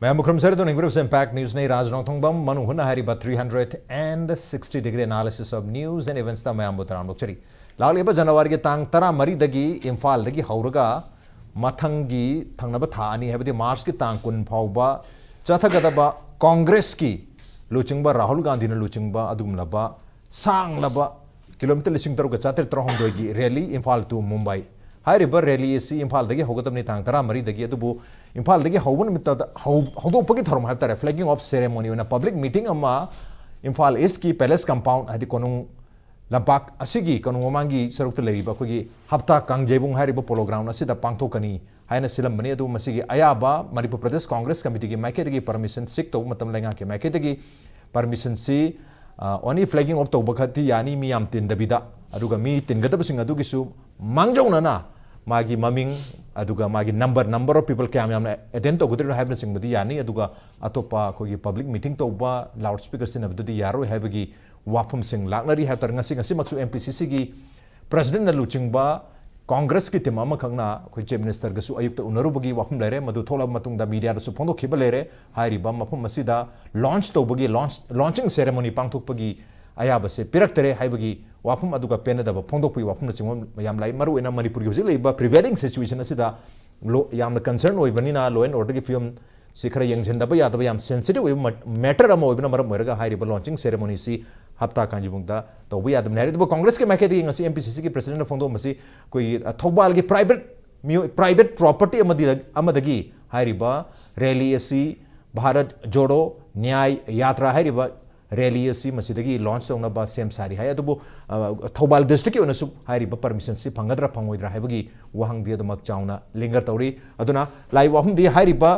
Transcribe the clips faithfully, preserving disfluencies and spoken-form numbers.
ꯃꯌꯥꯝꯕꯨ ꯈꯨꯔꯨꯝꯖꯔꯤ꯫ ꯑꯗꯨꯅ ꯏꯝꯄ꯭ꯔꯨꯞꯁ ꯏꯝꯄꯦꯛ ꯅ꯭ꯌꯨꯁꯅꯤ꯫ ꯔꯥꯖ ꯅꯣꯡꯊꯣꯡꯕꯝ ꯃꯅꯨꯡ ꯍꯨꯠꯅ ꯍꯥꯏꯔꯤꯕ three hundred and sixty degree analysis of news and eventsꯇ ꯃꯌꯥꯝꯕꯨ ꯇꯔꯥꯝꯅ ꯑꯣꯛꯆꯔꯤ꯫ ꯂꯥꯛꯂꯤꯕ ꯖꯅꯋꯥꯔꯤꯒꯤ ꯇꯥꯡ ꯇꯔꯥꯃꯔꯤꯗꯒꯤ ꯏꯝꯐꯥꯜꯗꯒꯤ ꯍꯧꯔꯒ ꯃꯊꯪꯒꯤ ꯊꯪꯅꯕ ꯊꯥ ꯑꯅꯤ, ꯍꯥꯏꯕꯗꯤ ꯃꯥꯔꯆꯀꯤ ꯇꯥꯡ ꯀꯨꯟ ꯐꯥꯎꯕ ꯆꯠꯊꯒꯗꯕ ꯀꯣꯡꯒ꯭ꯔꯦꯁꯀꯤ ꯂꯨꯆꯤꯡꯕ ꯔꯥꯍꯨꯜ ꯒꯥꯟꯙꯤꯅ ꯂꯨꯆꯤꯡꯕ ꯑꯗꯨꯒꯨꯝꯂꯕ ꯁꯥꯡꯂꯕ ꯀꯤꯂꯣꯃꯤꯇꯔ ꯂꯤꯁꯤꯡ ꯇꯔꯨꯛꯀ ꯆꯥꯇ꯭ꯔꯦꯠ ꯇꯔꯥꯍꯨꯝꯗꯣꯏꯒꯤ rally ꯏꯝꯐꯥꯜ to ꯃꯨꯝꯕꯥꯏ꯫ ꯍꯥꯏꯔꯤꯕ rally ꯑꯁꯤ ꯏꯝꯐꯥꯜꯗꯒꯤ ꯍꯧꯒꯗꯕꯅꯤ ꯇꯥꯡ ꯇꯔꯥꯃꯔꯤꯗꯒꯤ꯫ ꯑꯗꯨꯕꯨ ꯏꯝꯐꯥꯜꯗꯒꯤ ꯍꯧꯕ ꯅꯨꯃꯤꯠꯇ ꯍꯧ-, ꯍꯧꯗꯣꯛꯄꯒꯤ ꯊꯧꯔꯝ ꯍꯥꯏꯕ ꯇꯥꯔꯦ, flagging off ceremony ꯑꯣꯏꯅ public meeting ꯑꯃ ꯏꯝꯐꯥꯜ ꯏꯁꯀꯤ palace compound, ꯍꯥꯏꯗꯤ ꯀꯣꯅꯨꯡ ꯂꯝꯄꯥꯛ ꯑꯁꯤꯒꯤ ꯀꯣꯅꯨꯡ ꯃꯃꯥꯡꯒꯤ ꯁꯔꯨꯛꯇ ꯂꯩꯔꯤꯕ ꯑꯩꯈꯣꯏꯒꯤ ꯍꯞꯇꯥ ꯀꯥꯡꯖꯩꯕꯨꯡ ꯍꯥꯏꯔꯤꯕ Polo Ground ꯑꯁꯤꯗ ꯄꯥꯡꯊꯣꯛꯀꯅꯤ ꯍꯥꯏꯅ ꯁꯤꯜꯂꯝꯕꯅꯤ꯫ ꯑꯗꯨꯕꯨ ꯃꯁꯤꯒꯤ ꯑꯌꯥꯕ ꯃꯅꯤꯄꯨꯔ ꯄ꯭ꯔꯗꯦꯁ ꯀꯣꯡꯒ꯭ꯔꯦꯁ ꯀꯃꯤꯇꯤꯒꯤ ꯃꯥꯏꯀꯩꯗꯒꯤ permission seek ꯇꯧꯕ ꯃꯇꯝ, ꯂꯩꯉꯥꯛꯀꯤ ꯃꯥꯏꯀꯩꯗꯒꯤ permissionꯁꯤ, ꯑ, only flagging off ꯇꯧꯕ ꯈꯛꯇꯤ ꯌꯥꯅꯤ, ꯃꯤ ꯌꯥꯝ ꯇꯤꯟꯗꯕꯤꯗ꯫ ꯑꯗꯨꯒ ꯃꯤ ꯇꯤꯟꯒꯗꯕꯁꯤꯡ ꯑꯗꯨꯒꯤꯁꯨ ꯃꯥꯡꯖꯧꯅꯅ ꯃꯥꯒꯤ ꯃꯃꯤꯡ, ꯑꯗꯨꯒ ꯃꯥꯒꯤ number, number of people ꯀꯌꯥꯝ ꯌꯥꯝꯅ attend ꯇꯧꯒꯗꯣꯏꯅꯣ ꯍꯥꯏꯕꯅꯆꯤꯡꯕꯗꯤ ꯌꯥꯅꯤ꯫ ꯑꯗꯨꯒ ꯑꯇꯣꯞꯄ ꯑꯩꯈꯣꯏꯒꯤ public meeting ꯇꯧꯕ, loud speaker ꯁꯤꯖꯤꯟꯅꯕꯗꯨꯗꯤ ꯌꯥꯔꯣꯏ ꯍꯥꯏꯕꯒꯤ ꯋꯥꯐꯝꯁꯤꯡ ꯂꯥꯛꯅꯔꯤ ꯍꯥꯏꯕ ꯇꯥꯔꯦ꯫ ꯉꯁꯤ, ꯉꯁꯤꯃꯛꯁꯨ MPCCꯒꯤ presidentꯅ ꯂꯨꯆꯤꯡꯕ ꯀꯣꯡꯒ꯭ꯔꯦꯁꯀꯤ team ꯑꯃꯈꯛꯅ ꯑꯩꯈꯣꯏ Chief Ministerꯒꯁꯨ ꯑꯌꯨꯛꯇ ꯎꯅꯔꯨꯕꯒꯤ ꯋꯥꯐꯝ ꯂꯩꯔꯦ꯫ ꯃꯗꯨ ꯊꯣꯛꯂꯕ ꯃꯇꯨꯡꯗ mediaꯗꯁꯨ ꯐꯣꯡꯗꯣꯛꯈꯤꯕ ꯂꯩꯔꯦ꯫ ꯍꯥꯏꯔꯤꯕ ꯃꯐꯝ ꯑꯁꯤꯗ launch ꯇꯧꯕꯒꯤ, launch, launching ceremony ꯄꯥꯡꯊꯣꯛꯄꯒꯤ ꯑꯌꯥꯕꯁꯦ ꯄꯤꯔꯛꯇꯔꯦ ꯍꯥꯏꯕꯒꯤ ꯋꯥꯐꯝ, ꯑꯗꯨꯒ ꯄꯦꯟꯅꯗꯕ ꯐꯣꯡꯗꯣꯛꯄꯒꯤ ꯋꯥꯐꯝꯅꯆꯤꯡꯕ ꯌꯥꯝ ꯂꯥꯛꯏ꯫ ꯃꯔꯨꯑꯣꯏꯅ ꯃꯅꯤꯄꯨꯔꯒꯤ ꯍꯧꯖꯤꯛ ꯂꯩꯔꯤꯕ prevailing situation ꯑꯁꯤꯗ ꯂꯣ-, ꯌꯥꯝꯅ concern ꯑꯣꯏꯕꯅꯤꯅ, law and orderꯒꯤ ꯐꯤꯕꯝ ꯁꯤ ꯈꯔ ꯌꯦꯡꯁꯤꯟꯗꯕ ꯌꯥꯗꯕ ꯌꯥꯝ sensitive ꯑꯣꯏꯕ ꯃ-, matter ꯑꯃ ꯑꯣꯏꯕꯅ ꯃꯔꯝ ꯑꯣꯏꯔꯒ ꯍꯥꯏꯔꯤꯕ launching ceremonyꯁꯤ ꯍꯞꯇꯥ ꯀꯥꯡꯖꯩꯕꯨꯡꯗ ꯇꯧꯕ ꯌꯥꯗꯕꯅꯤ ꯍꯥꯏꯔꯤ꯫ ꯑꯗꯨꯕꯨ ꯀꯣꯡꯒ꯭ꯔꯦꯁꯀꯤ ꯃꯥꯏꯀꯩꯗꯒꯤ ꯉꯁꯤ MPCCꯒꯤ presidentꯅ ꯐꯣꯡꯗꯣꯛꯂꯝꯕꯁꯤ ꯑꯩꯈꯣꯏꯒꯤ, ꯑ, ꯊꯧꯕꯥꯜꯒꯤ private ꯃꯤꯑꯣꯏ, private property ꯑꯃꯗꯤ, ꯑꯃꯗꯒꯤ ꯍꯥꯏꯔꯤꯕ rally ꯑꯁꯤ ꯚꯥꯔꯠ ꯖꯣꯗꯣ ꯅ꯭ꯌꯥꯏ ꯌꯥꯇ꯭ꯔꯥ ꯍꯥꯏꯔꯤꯕ rally ꯑꯁꯤ ꯃꯁꯤꯗꯒꯤ launch ꯇꯧꯅꯕ ꯁꯦꯝ ꯁꯥꯔꯤ ꯍꯥꯏ꯫ ꯑꯗꯨꯕꯨ, ꯑ, ꯊꯧꯕꯥꯜ districtꯀꯤ ꯑꯣꯏꯅꯁꯨ ꯍꯥꯏꯔꯤꯕ permissionꯁꯤ ꯐꯪꯒꯗ꯭ꯔꯥ ꯐꯪꯉꯣꯏꯗ꯭ꯔꯥ ꯍꯥꯏꯕꯒꯤ ꯋꯥꯍꯪꯗꯤ ꯑꯗꯨꯃꯛ ꯆꯥꯎꯅ linger ꯇꯧꯔꯤ꯫ ꯑꯗꯨꯅ ꯂꯥꯛꯏꯕ ꯋꯥꯐꯝꯗꯤ ꯍꯥꯏꯔꯤꯕ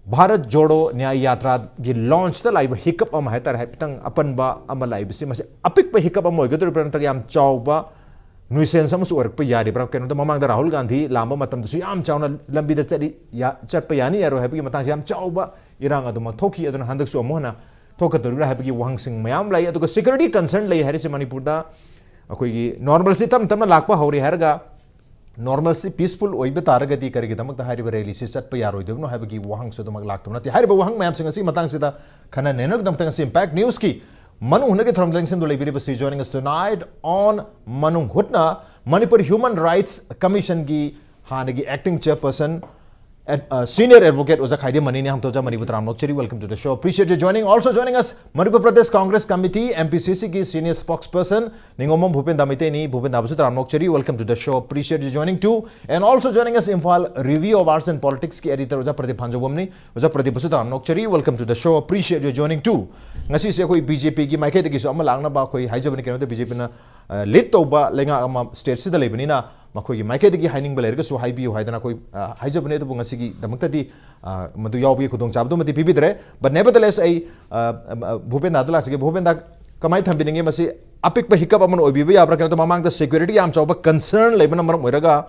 ꯚꯥꯔꯠ ꯖꯣꯗꯣ ꯅ꯭ꯌꯥꯏ ꯌꯥꯇ꯭ꯔꯥꯒꯤ launchꯇ ꯂꯥꯛꯏꯕ hiccup ꯑꯃ ꯍꯥꯏ ꯇꯥꯔꯦ, ꯍꯥꯏꯐꯦꯠꯇꯪ ꯑꯄꯟꯕ ꯑꯃ ꯂꯥꯛꯏꯕꯁꯤ, ꯃꯁꯤ ꯑꯄꯤꯛꯄ hiccup ꯑꯃ ꯑꯣꯏꯒꯗꯧꯔꯤꯕ꯭ꯔꯥ, ꯅꯠꯇ꯭ꯔꯒ ꯌꯥꯝ ꯆꯥꯎꯕ nuisance ꯑꯃꯁꯨ ꯑꯣꯏꯔꯛꯄ ꯌꯥꯔꯤꯕ꯭ꯔꯥ? ꯀꯩꯅꯣꯗ, ꯃꯃꯥꯡꯗ ꯔꯥꯍꯨꯜ ꯒꯥꯟꯙꯤ ꯂꯥꯛꯑꯝꯕ ꯃꯇꯝꯗꯁꯨ ꯌꯥꯝ ꯆꯥꯎꯅ ꯂꯝꯕꯤꯗ ꯆꯠꯂꯤ, ꯌꯥ-, ꯆꯠꯄ ꯌꯥꯅꯤ ꯌꯥꯔꯣꯏ ꯍꯥꯏꯕꯒꯤ ꯃꯇꯥꯡꯁꯤ ꯌꯥꯝ ꯆꯥꯎꯕ ꯏꯔꯥꯡ ꯑꯗꯨꯃꯛ ꯊꯣꯛꯈꯤ꯫ ꯑꯗꯨꯅ ꯍꯟꯗꯛꯁꯨ ꯑꯃꯨꯛ ꯍꯟꯅ ꯊꯣꯛꯀꯗꯧꯔꯤꯕ꯭ꯔꯥ ꯍꯥꯏꯕꯒꯤ ꯋꯥꯍꯪꯁꯤꯡ ꯃꯌꯥꯝ ꯂꯩ꯫ ꯑꯗꯨꯒ security concern ꯂꯩ ꯍꯥꯏꯔꯤꯁꯦ ꯃꯅꯤꯄꯨꯔꯗ ꯑꯩꯈꯣꯏꯒꯤ normalꯁꯤ ꯇꯞꯅ ꯇꯞꯅ ꯂꯥꯛꯄ ꯍꯧꯔꯦ ꯍꯥꯏꯔꯒ ꯅꯣꯔꯃꯦꯜꯁꯤ ꯄꯤꯁꯐꯨꯜ ꯑꯣꯏꯕ ꯇꯥꯔꯒꯗꯤ ꯀꯔꯤꯒꯤꯗꯃꯛꯇ ꯍꯥꯏꯔꯤꯕ ꯔꯦꯂꯤꯁꯤ ꯆꯠꯄ ꯌꯥꯔꯣꯏꯗꯕꯅꯣ ꯍꯥꯏꯕꯒꯤ ꯋꯥꯍꯪꯁꯨ ꯑꯗꯨꯃꯛ ꯂꯥꯛꯇꯕ ꯅꯠꯇꯦ꯫ ꯍꯥꯏꯔꯤꯕ ꯋꯥꯍꯪ ꯃꯌꯥꯝꯁꯤꯡ ꯑꯁꯤꯒꯤ ꯃꯇꯥꯡꯁꯤꯗ ꯈꯟꯅ ꯅꯩꯅꯅꯕꯒꯤꯗꯃꯛꯇ ꯉꯁꯤ ꯏꯝꯄꯦꯛ ꯅ꯭ꯌꯨꯁꯀꯤ ꯃꯅꯨꯡ ꯍꯨꯠꯅꯒꯤ ꯊꯧꯔꯝꯗ ꯂꯦꯡꯁꯤꯟꯗꯨꯅ ꯂꯩꯕꯤꯔꯤꯕꯁꯤ, joining us tonight on ꯃꯅꯨꯡ ꯍꯨꯠꯅ, ꯃꯅꯤꯄꯨꯔ ꯍ꯭ꯌꯨꯃꯟ ꯔꯥꯏꯠꯁ ꯀꯃꯤꯁꯟꯒꯤ ꯍꯥꯟꯅꯒꯤ ꯑꯦꯛꯇꯤꯡ ꯆꯤꯌꯔꯄꯔꯁꯟ, ꯑꯦꯠ-, ꯑ, ꯁꯤꯅꯤꯌꯔ ꯑꯦꯗꯚꯣꯀꯦꯠ ꯑꯣꯖꯥ ꯈꯥꯏꯗꯦꯝ ꯃꯅꯤꯅꯤ꯫ ꯍꯝꯇꯣꯖꯥ ꯃꯅꯤꯕꯨ ꯇꯔꯥꯝ ꯅꯣꯛꯆꯔꯤ꯫ Welcome to the show. Appreciate you joining. Also joining us, Manipur Pradesh Congress Committee, M P C C ꯒꯤ senior spokesperson ꯅꯤꯉꯣꯝꯕꯝ ꯚꯨꯄꯦꯟꯗꯥ ꯃꯩꯇꯩꯅꯤ꯫ ꯚꯨꯄꯦꯟꯗꯥꯕꯨꯁꯨ ꯇꯔꯥꯝ ꯅꯣꯛꯆꯔꯤ꯫ Welcome to the show. Appreciate you joining too. And also joining us, Imphal Review of Arts and Politics ꯀꯤ editor ꯑꯣꯖꯥ ꯄ꯭ꯔꯗꯤꯞ ꯐꯥꯟꯖꯧꯕꯝꯅꯤ꯫ ꯑꯣꯖꯥ ꯄ꯭ꯔꯗꯤꯞꯄꯨꯁꯨ ꯇꯔꯥꯝ ꯅꯣꯛꯆꯔꯤ꯫ Welcome to the show. Appreciate you joining too. ꯉꯁꯤꯁꯦ ꯑꯩꯈꯣꯏ B J P ꯒꯤ ꯃꯥꯏꯀꯩꯗꯒꯤꯁꯨ ꯑꯃ ꯂꯥꯛꯅꯕ ꯑꯩꯈꯣꯏ ꯍꯥꯏꯖꯕꯅꯤ꯫ ꯀꯩꯅꯣꯗ B J P ꯅ, ꯑ, ꯂꯤꯗ ꯇꯧꯕ ꯂꯩꯉꯥꯛ ꯑꯃ ꯁ꯭ꯇꯦꯠꯁꯤꯗ ꯂꯩꯕꯅꯤꯅ ꯃꯈꯣꯏꯒꯤ ꯃꯥꯏꯀꯩꯗꯒꯤ ꯍꯥꯏꯅꯤꯡꯕ ꯂꯩꯔꯒꯁꯨ ꯍꯥꯏꯕꯤꯌꯨ ꯍꯥꯏꯗꯅ ꯑꯩꯈꯣꯏ, ꯑ, ꯍꯥꯏꯖꯕꯅꯤ꯫ ꯑꯗꯨꯕꯨ ꯉꯁꯤꯒꯤꯗꯃꯛꯇꯗꯤ, ꯑ, ꯃꯗꯨ ꯌꯥꯎꯕꯒꯤ ꯈꯨꯗꯣꯡꯆꯥꯕꯗꯨꯃꯗꯤ ꯄꯤꯕꯤꯗ꯭ꯔꯦ꯫ But nevertheless, ꯑꯩ, ꯑ, ꯑ, ꯚꯨꯄꯦꯟꯗꯥꯗ ꯂꯥꯛꯆꯒꯦ꯫ ꯚꯨꯄꯦꯟꯗꯥ, ꯀꯃꯥꯏꯅ ꯊꯝꯕꯤꯅꯤꯡꯉꯤ? ꯃꯁꯤ ꯑꯄꯤꯛꯄ ꯍꯤꯀꯞ ꯑꯃꯅ ꯑꯣꯏꯕꯤꯕ ꯌꯥꯕ꯭ꯔꯥ? ꯀꯩꯅꯣ, ꯃꯃꯥꯡꯗ ꯁꯦꯀ꯭ꯌꯨꯔꯤꯇꯤ ꯌꯥꯝ ꯆꯥꯎꯕ ꯀꯟꯁꯔꯟ ꯂꯩꯕꯅ ꯃꯔꯝ ꯑꯣꯏꯔꯒ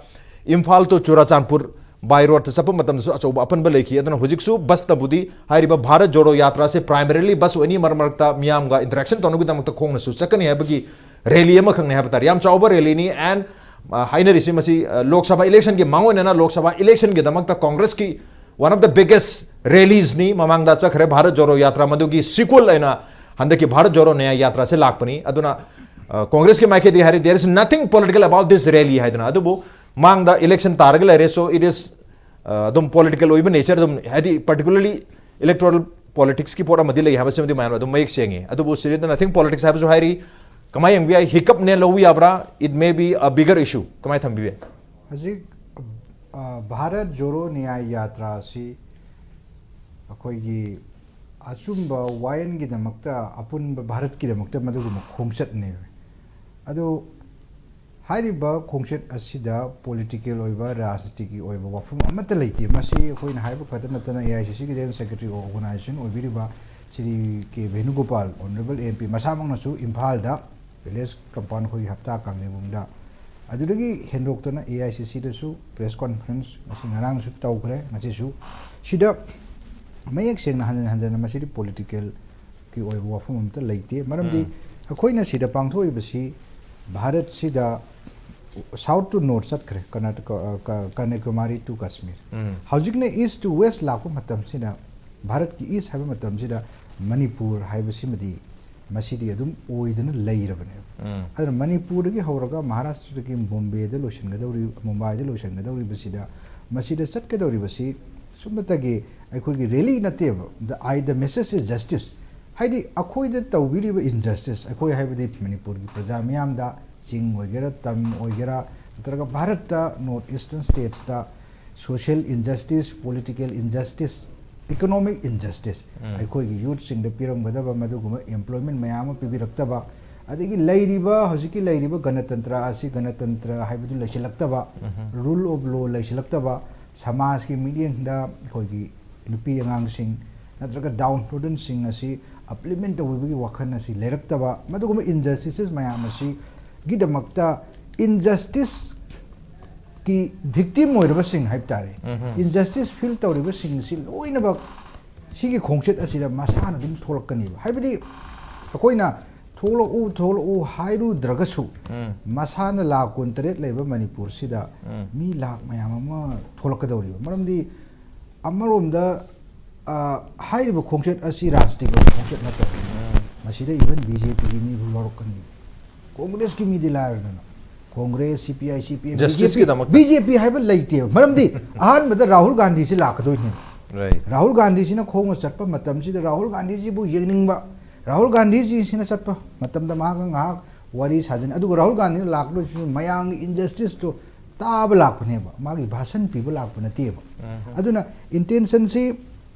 Imphal to Churachandpur by road ꯇ ꯆꯠꯄ ꯃꯇꯝꯗꯁꯨ ꯑꯆꯧꯕ ꯑꯄꯟꯕ ꯂꯩꯈꯤ꯫ ꯑꯗꯨꯅ ꯍꯧꯖꯤꯛꯁꯨ ꯕꯁꯇꯕꯨꯗꯤ ꯍꯥꯏꯔꯤꯕ ꯚꯥꯔꯠ ꯖꯣꯔꯣ ꯌꯥꯇ꯭ꯔꯥꯁꯦ primarily ꯕꯁ ꯑꯣꯏꯅꯤ, ꯃꯔꯛ ꯃꯔꯛꯇ ꯃꯤꯌꯥꯝꯒ interaction ꯇꯧꯅꯕꯒꯤꯗꯃꯛꯇ ꯈꯣꯡꯅꯁꯨ ꯆꯠꯀꯅꯤ ꯍꯥꯏꯕꯒꯤ ꯔꯦꯂꯤ ꯑꯃꯈꯛꯅꯤ ꯍꯥꯏꯕ ꯇꯥꯔꯦ꯫ ꯌꯥꯝ ꯆꯥꯎꯕ ꯔꯦꯂꯤꯅꯤ꯫ And, ꯑ, ꯍꯥꯏꯅꯔꯤꯁꯤ ꯃꯁꯤ, ꯑ, ꯂꯣꯛ ꯁꯚꯥ ꯏꯂꯦꯛꯁꯟꯒꯤ ꯃꯥꯡꯑꯣꯏꯅꯅ Lok Sabha ꯏꯂꯦꯛꯁꯟꯒꯤꯗꯃꯛꯇ ꯀꯣꯡꯒ꯭ꯔꯦꯁꯀꯤ one of the biggest rallies ꯅꯤ꯫ ꯃꯃꯥꯡꯗ ꯆꯠꯈ꯭ꯔꯦ ꯚꯥꯔꯠ ꯖꯣꯔꯣ ꯌꯥꯇ꯭ꯔꯥ, ꯃꯗꯨꯒꯤ sequel ꯑꯣꯏꯅ ꯍꯟꯗꯛꯀꯤ ꯚꯥꯔꯠ ꯖꯣꯔꯣ ꯅ꯭ꯌꯥꯌ ꯌꯥꯇ꯭ꯔꯥꯁꯦ ꯂꯥꯛꯄꯅꯤ꯫ ꯑꯗꯨꯅ, ꯑ, ꯀꯣꯡꯒ꯭ꯔꯦꯁꯀꯤ ꯃꯥꯏꯀꯩꯗꯒꯤ ꯍꯥꯏꯔꯤ, "There is nothing political about this rally" ꯍꯥꯏꯗꯅ꯫ ꯑꯗꯨꯕꯨ ꯃꯥꯡꯗ ꯏꯂꯦꯛꯁꯟ ꯇꯥꯔꯒ ꯂꯩꯔꯦ꯫ So it is, ꯑ, ꯑꯗꯨꯝ ꯄꯣꯂꯤꯇꯤꯀꯦꯜ ꯑꯣꯏꯕ ꯅꯦꯆꯔ ꯑꯗꯨꯝ, ꯍꯥꯏꯗꯤ particularly electoral politics ꯀꯤ ꯄꯣꯠ ꯑꯃꯗꯤ ꯂꯩ ꯍꯥꯏꯕꯁꯤꯃꯗꯤ ꯃꯌꯥꯝꯅ ꯑꯗꯨꯝ ꯃꯌꯦꯛ ꯁꯦꯡꯉꯤ꯫ ꯑꯗꯨꯕꯨ ꯁꯤꯗ nothing politics ꯍꯥꯏꯕꯁꯨ ꯍꯥꯏꯔꯤ꯫ ꯀꯃꯥꯏꯅ ꯌꯦꯡꯕ ꯌꯥꯏ? ꯍꯤꯀꯞꯅꯦ ꯂꯧꯕ ꯌꯥꯕ꯭ꯔꯥ? It may be a bigger issue꯫ ꯀꯃꯥꯏꯅ ꯊꯝꯕꯤꯕ ꯌꯥꯏ? ꯍꯧꯖꯤꯛ, ꯑ, ꯚꯥꯔꯠ ꯖꯣꯔꯣ ꯅ꯭ꯌꯥꯌ ꯌꯥꯇ꯭ꯔꯥ ꯑꯁꯤ ꯑꯩꯈꯣꯏꯒꯤ ꯑꯆꯨꯝꯕ ꯋꯥꯌꯦꯜꯒꯤꯗꯃꯛꯇ, ꯑꯄꯨꯟꯕ ꯚꯥꯔꯠꯀꯤꯗꯃꯛꯇ ꯃꯗꯨꯒꯨꯝꯕ ꯈꯣꯡꯆꯠꯅꯦꯕ꯫ ꯑꯗꯨ ꯍꯥꯏꯔꯤꯕ ꯈꯣꯡꯆꯠ ꯑꯁꯤꯗ ꯄꯣꯂꯤꯇꯤꯀꯦꯜ ꯑꯣꯏꯕ, ꯔꯥꯖꯅꯤꯇꯤꯒꯤ ꯑꯣꯏꯕ ꯋꯥꯐꯝ ꯑꯃꯠꯇ ꯂꯩꯇꯦ꯫ ꯃꯁꯤ ꯑꯩꯈꯣꯏꯅ ꯍꯥꯏꯕ ꯈꯛꯇ ꯅꯠꯇꯅ, A I C C ꯒꯤ ꯖꯦꯅꯔꯦꯜ ꯁꯦꯀ꯭ꯔꯦꯇꯔꯤ ꯑꯣꯔꯒꯅꯥꯏꯖꯦꯁꯟ ꯑꯣꯏꯕꯤꯔꯤꯕ Shri K Venugopal, honourable M P, ꯃꯁꯥꯃꯛꯅꯁꯨ ꯏꯝꯐꯥꯜꯗ ꯚꯤꯂꯦꯖ ꯀꯝꯄꯥꯎꯟ ꯑꯩꯈꯣꯏꯒꯤ ꯍꯞꯇꯥ ꯀꯥꯡꯖꯩꯕꯨꯡꯗ, ꯑꯗꯨꯗꯒꯤ ꯍꯦꯟꯗꯣꯛꯇꯅ A I C C ꯗꯁꯨ ꯄ꯭ꯔꯦꯁ ꯀꯣꯟꯐ꯭ꯔꯦꯟꯁ ꯉꯁꯤ, ꯉꯔꯥꯡꯁꯨ ꯇꯧꯈ꯭ꯔꯦ, ꯉꯁꯤꯁꯨ꯫ ꯁꯤꯗ ꯃꯌꯦꯛ ꯁꯦꯡꯅ ꯍꯟꯖꯤꯟ ꯍꯟꯖꯤꯟꯅ ꯃꯁꯤꯗꯤ ꯄꯣꯂꯤꯇꯤꯀꯦꯜꯒꯤ ꯑꯣꯏꯕ ꯋꯥꯐꯝ ꯑꯝꯇ ꯂꯩꯇꯦ꯫ ꯃꯔꯝꯗꯤ ꯎꯝ꯫ ꯑꯩꯈꯣꯏꯅ ꯁꯤꯗ ꯄꯥꯡꯊꯣꯛꯏꯕꯁꯤ ꯚꯥꯔꯠꯁꯤꯗ South to North ꯆꯠꯈ꯭ꯔꯦ, ꯀꯔꯅꯥꯇꯀꯥ, ꯑ, ꯀ-, ꯀꯟꯌꯥꯀꯨꯃꯥꯔꯤ to ꯀꯥꯁꯃꯤꯔ꯫ ꯎꯝ꯫ ꯍꯧꯖꯤꯛꯅ East to West ꯂꯥꯛꯄ ꯃꯇꯝꯁꯤꯗ, ꯚꯥꯔꯠꯀꯤ East ꯍꯥꯏꯕ ꯃꯇꯝꯁꯤꯗ ꯃꯅꯤꯄꯨꯔ ꯍꯥꯏꯕꯁꯤꯃꯗꯤ ꯃꯁꯤꯗꯤ ꯑꯗꯨꯝ ꯑꯣꯏꯗꯅ ꯂꯩꯔꯕꯅꯦꯕ꯫ ꯎꯝ꯫ ꯑꯗꯨꯅ ꯃꯅꯤꯄꯨꯔꯗꯒꯤ ꯍꯧꯔꯒ ꯃꯍꯥꯔꯥꯁꯇ꯭ꯔꯗꯒꯤ ꯕꯣꯝꯕꯦꯗ ꯂꯣꯏꯁꯤꯟꯒꯗꯧꯔꯤ, ꯃꯨꯝꯕꯥꯏꯗ ꯂꯣꯏꯁꯤꯟꯒꯗꯧꯔꯤꯕꯁꯤꯗ, ꯃꯁꯤꯗ ꯆꯠꯀꯗꯧꯔꯤꯕꯁꯤ ꯁꯨꯞꯅꯇꯒꯤ ꯑꯩꯈꯣꯏꯒꯤ rally ꯅꯠꯇꯦꯕ꯫ The, I, the message is justice꯫ ꯍꯥꯏꯗꯤ ꯑꯩꯈꯣꯏꯗ ꯇꯧꯕꯤꯔꯤꯕ injustice, ꯑꯩꯈꯣꯏ ꯍꯥꯏꯕꯗꯤ ꯃꯅꯤꯄꯨꯔꯒꯤ ꯄ꯭ꯔꯖꯥ ꯃꯤꯌꯥꯝꯗ, ꯆꯤꯡ ꯑꯣꯏꯒꯦꯔꯥ, ꯇꯝ ꯑꯣꯏꯒꯦꯔꯥ, ꯅꯠꯇ꯭ꯔꯒ ꯚꯥꯔꯠꯇ North Eastern statesꯇ social injustice, political injustice, economic injustice, ꯎꯝ꯫ ꯑꯩꯈꯣꯏꯒꯤ youthꯁꯤꯡꯗ ꯄꯤꯔꯝꯒꯗꯕ ꯃꯗꯨꯒꯨꯝꯕ employment ꯃꯌꯥꯝ ꯑꯃ ꯄꯤꯕꯤꯔꯛꯇꯕ, ꯑꯗꯒꯤ ꯂꯩꯔꯤꯕ, ꯍꯧꯖꯤꯛꯀꯤ ꯂꯩꯔꯤꯕ ꯒꯅꯇꯟꯇ꯭ꯔ ꯑꯁꯤ ꯒꯅꯇꯟꯇ꯭ꯔ ꯍꯥꯏꯕꯗꯨ ꯂꯩꯁꯤꯜꯂꯛꯇꯕ, ꯎꯝ꯫ Rule of law ꯂꯩꯁꯤꯜꯂꯛꯇꯕ, ꯁꯃꯥꯖꯀꯤ ꯃꯤꯠꯌꯦꯡꯗ ꯑꯩꯈꯣꯏꯒꯤ ꯅꯨꯄꯤ ꯑꯉꯥꯡꯁꯤꯡ ꯅꯠꯇ꯭ꯔꯒ downtroddenꯁꯤꯡ ꯑꯁꯤ upliftment ꯇꯧꯕꯤꯕꯒꯤ ꯋꯥꯈꯜ ꯑꯁꯤ ꯂꯩꯔꯛꯇꯕ, ꯃꯗꯨꯒꯨꯝꯕ injustices ꯃꯌꯥꯝ ꯑꯁꯤꯒꯤꯗꯃꯛꯇ injusticeꯀꯤ victim ꯑꯣꯏꯔꯕꯁꯤꯡ ꯍꯥꯏꯕ ꯇꯥꯔꯦ, ꯎꯝꯍꯨꯝ꯫ Injustice feel ꯇꯧꯔꯤꯕꯁꯤꯡꯁꯤ ꯂꯣꯏꯅꯃꯛ ꯁꯤꯒꯤ ꯈꯣꯡꯆꯠ ꯑꯁꯤꯗ ꯃꯁꯥꯅ ꯑꯗꯨꯝ ꯊꯣꯛꯂꯛꯀꯅꯤꯕ꯫ ꯍꯥꯏꯕꯗꯤ ꯑꯩꯈꯣꯏꯅ "ꯊꯣꯛꯂꯛꯎ, ꯊꯣꯛꯂꯛꯎ" ꯍꯥꯏꯔꯨꯗ꯭ꯔꯒꯁꯨ, ꯎꯝ꯫ ꯃꯁꯥꯅ ꯂꯥꯈ ꯀꯨꯟꯇꯔꯦꯠ ꯂꯩꯕ ꯃꯅꯤꯄꯨꯔꯁꯤꯗ ꯎꯝ꯫ ꯃꯤ ꯂꯥꯈ ꯃꯌꯥꯝ ꯑꯃ ꯊꯣꯛꯂꯛꯀꯗꯧꯔꯤꯕ꯫ ꯃꯔꯝꯗꯤ ꯑꯃꯔꯣꯝꯗ, ꯑ, ꯍꯥꯏꯔꯤꯕ ꯈꯣꯡꯆꯠ ꯑꯁꯤ ꯔꯥꯖꯅꯤꯇꯤꯒꯤ ꯑꯣꯏꯕ ꯈꯣꯡꯆꯠ ꯅꯠꯇꯕ꯫ ꯎꯝ꯫ ꯃꯁꯤꯗ even BJPꯒꯤ ꯃꯤꯕꯨ ꯌꯥꯎꯔꯛꯀꯅꯤ꯫ ꯀꯣꯡꯒ꯭ꯔꯦꯁꯀꯤ ꯃꯤꯗꯤ ꯂꯥꯏꯔꯗꯅ꯫ Congress, CPI, CPM, BJP, Justiceꯀꯤꯗꯃꯛꯇ꯫ BJP ꯍꯥꯏꯕ ꯂꯩꯇꯦꯕ꯫ ꯃꯔꯝꯗꯤ ꯑꯍꯥꯟꯕꯗ ꯔꯥꯍꯨꯜ ꯒꯥꯟꯙꯤꯁꯤ ꯂꯥꯛꯀꯗꯣꯏꯅꯦ꯫ Right꯫ ꯔꯥꯍꯨꯜ ꯒꯥꯟꯙꯤꯁꯤꯅ ꯈꯣꯡꯅ ꯆꯠꯄ ꯃꯇꯝꯁꯤꯗ ꯔꯥꯍꯨꯜ ꯒꯥꯟꯙꯤꯁꯤꯕꯨ ꯌꯦꯡꯅꯤꯡꯕ, ꯔꯥꯍꯨꯜ ꯒꯥꯟꯙꯤꯖꯤꯁꯤꯅ ꯆꯠꯄ ꯃꯇꯝꯗ ꯃꯍꯥꯛꯀ ꯉꯥꯏꯍꯥꯛ ꯋꯥꯔꯤ ꯁꯥꯖꯟ-, ꯑꯗꯨꯒ ꯔꯥꯍꯨꯜ ꯒꯥꯟꯙꯤꯅ ꯂꯥꯛꯂꯣꯏꯁꯤꯁꯨ ꯃꯌꯥꯝꯒꯤ injusticeꯇꯣ ꯇꯥꯕ ꯂꯥꯛꯄꯅꯦꯕ, ꯃꯥꯒꯤ ꯚꯥꯁꯟ ꯄꯤꯕ ꯂꯥꯛꯄ ꯅꯠꯇꯦꯕ꯫ ꯎꯝ꯫ ꯑꯗꯨꯅ intentionꯁꯤ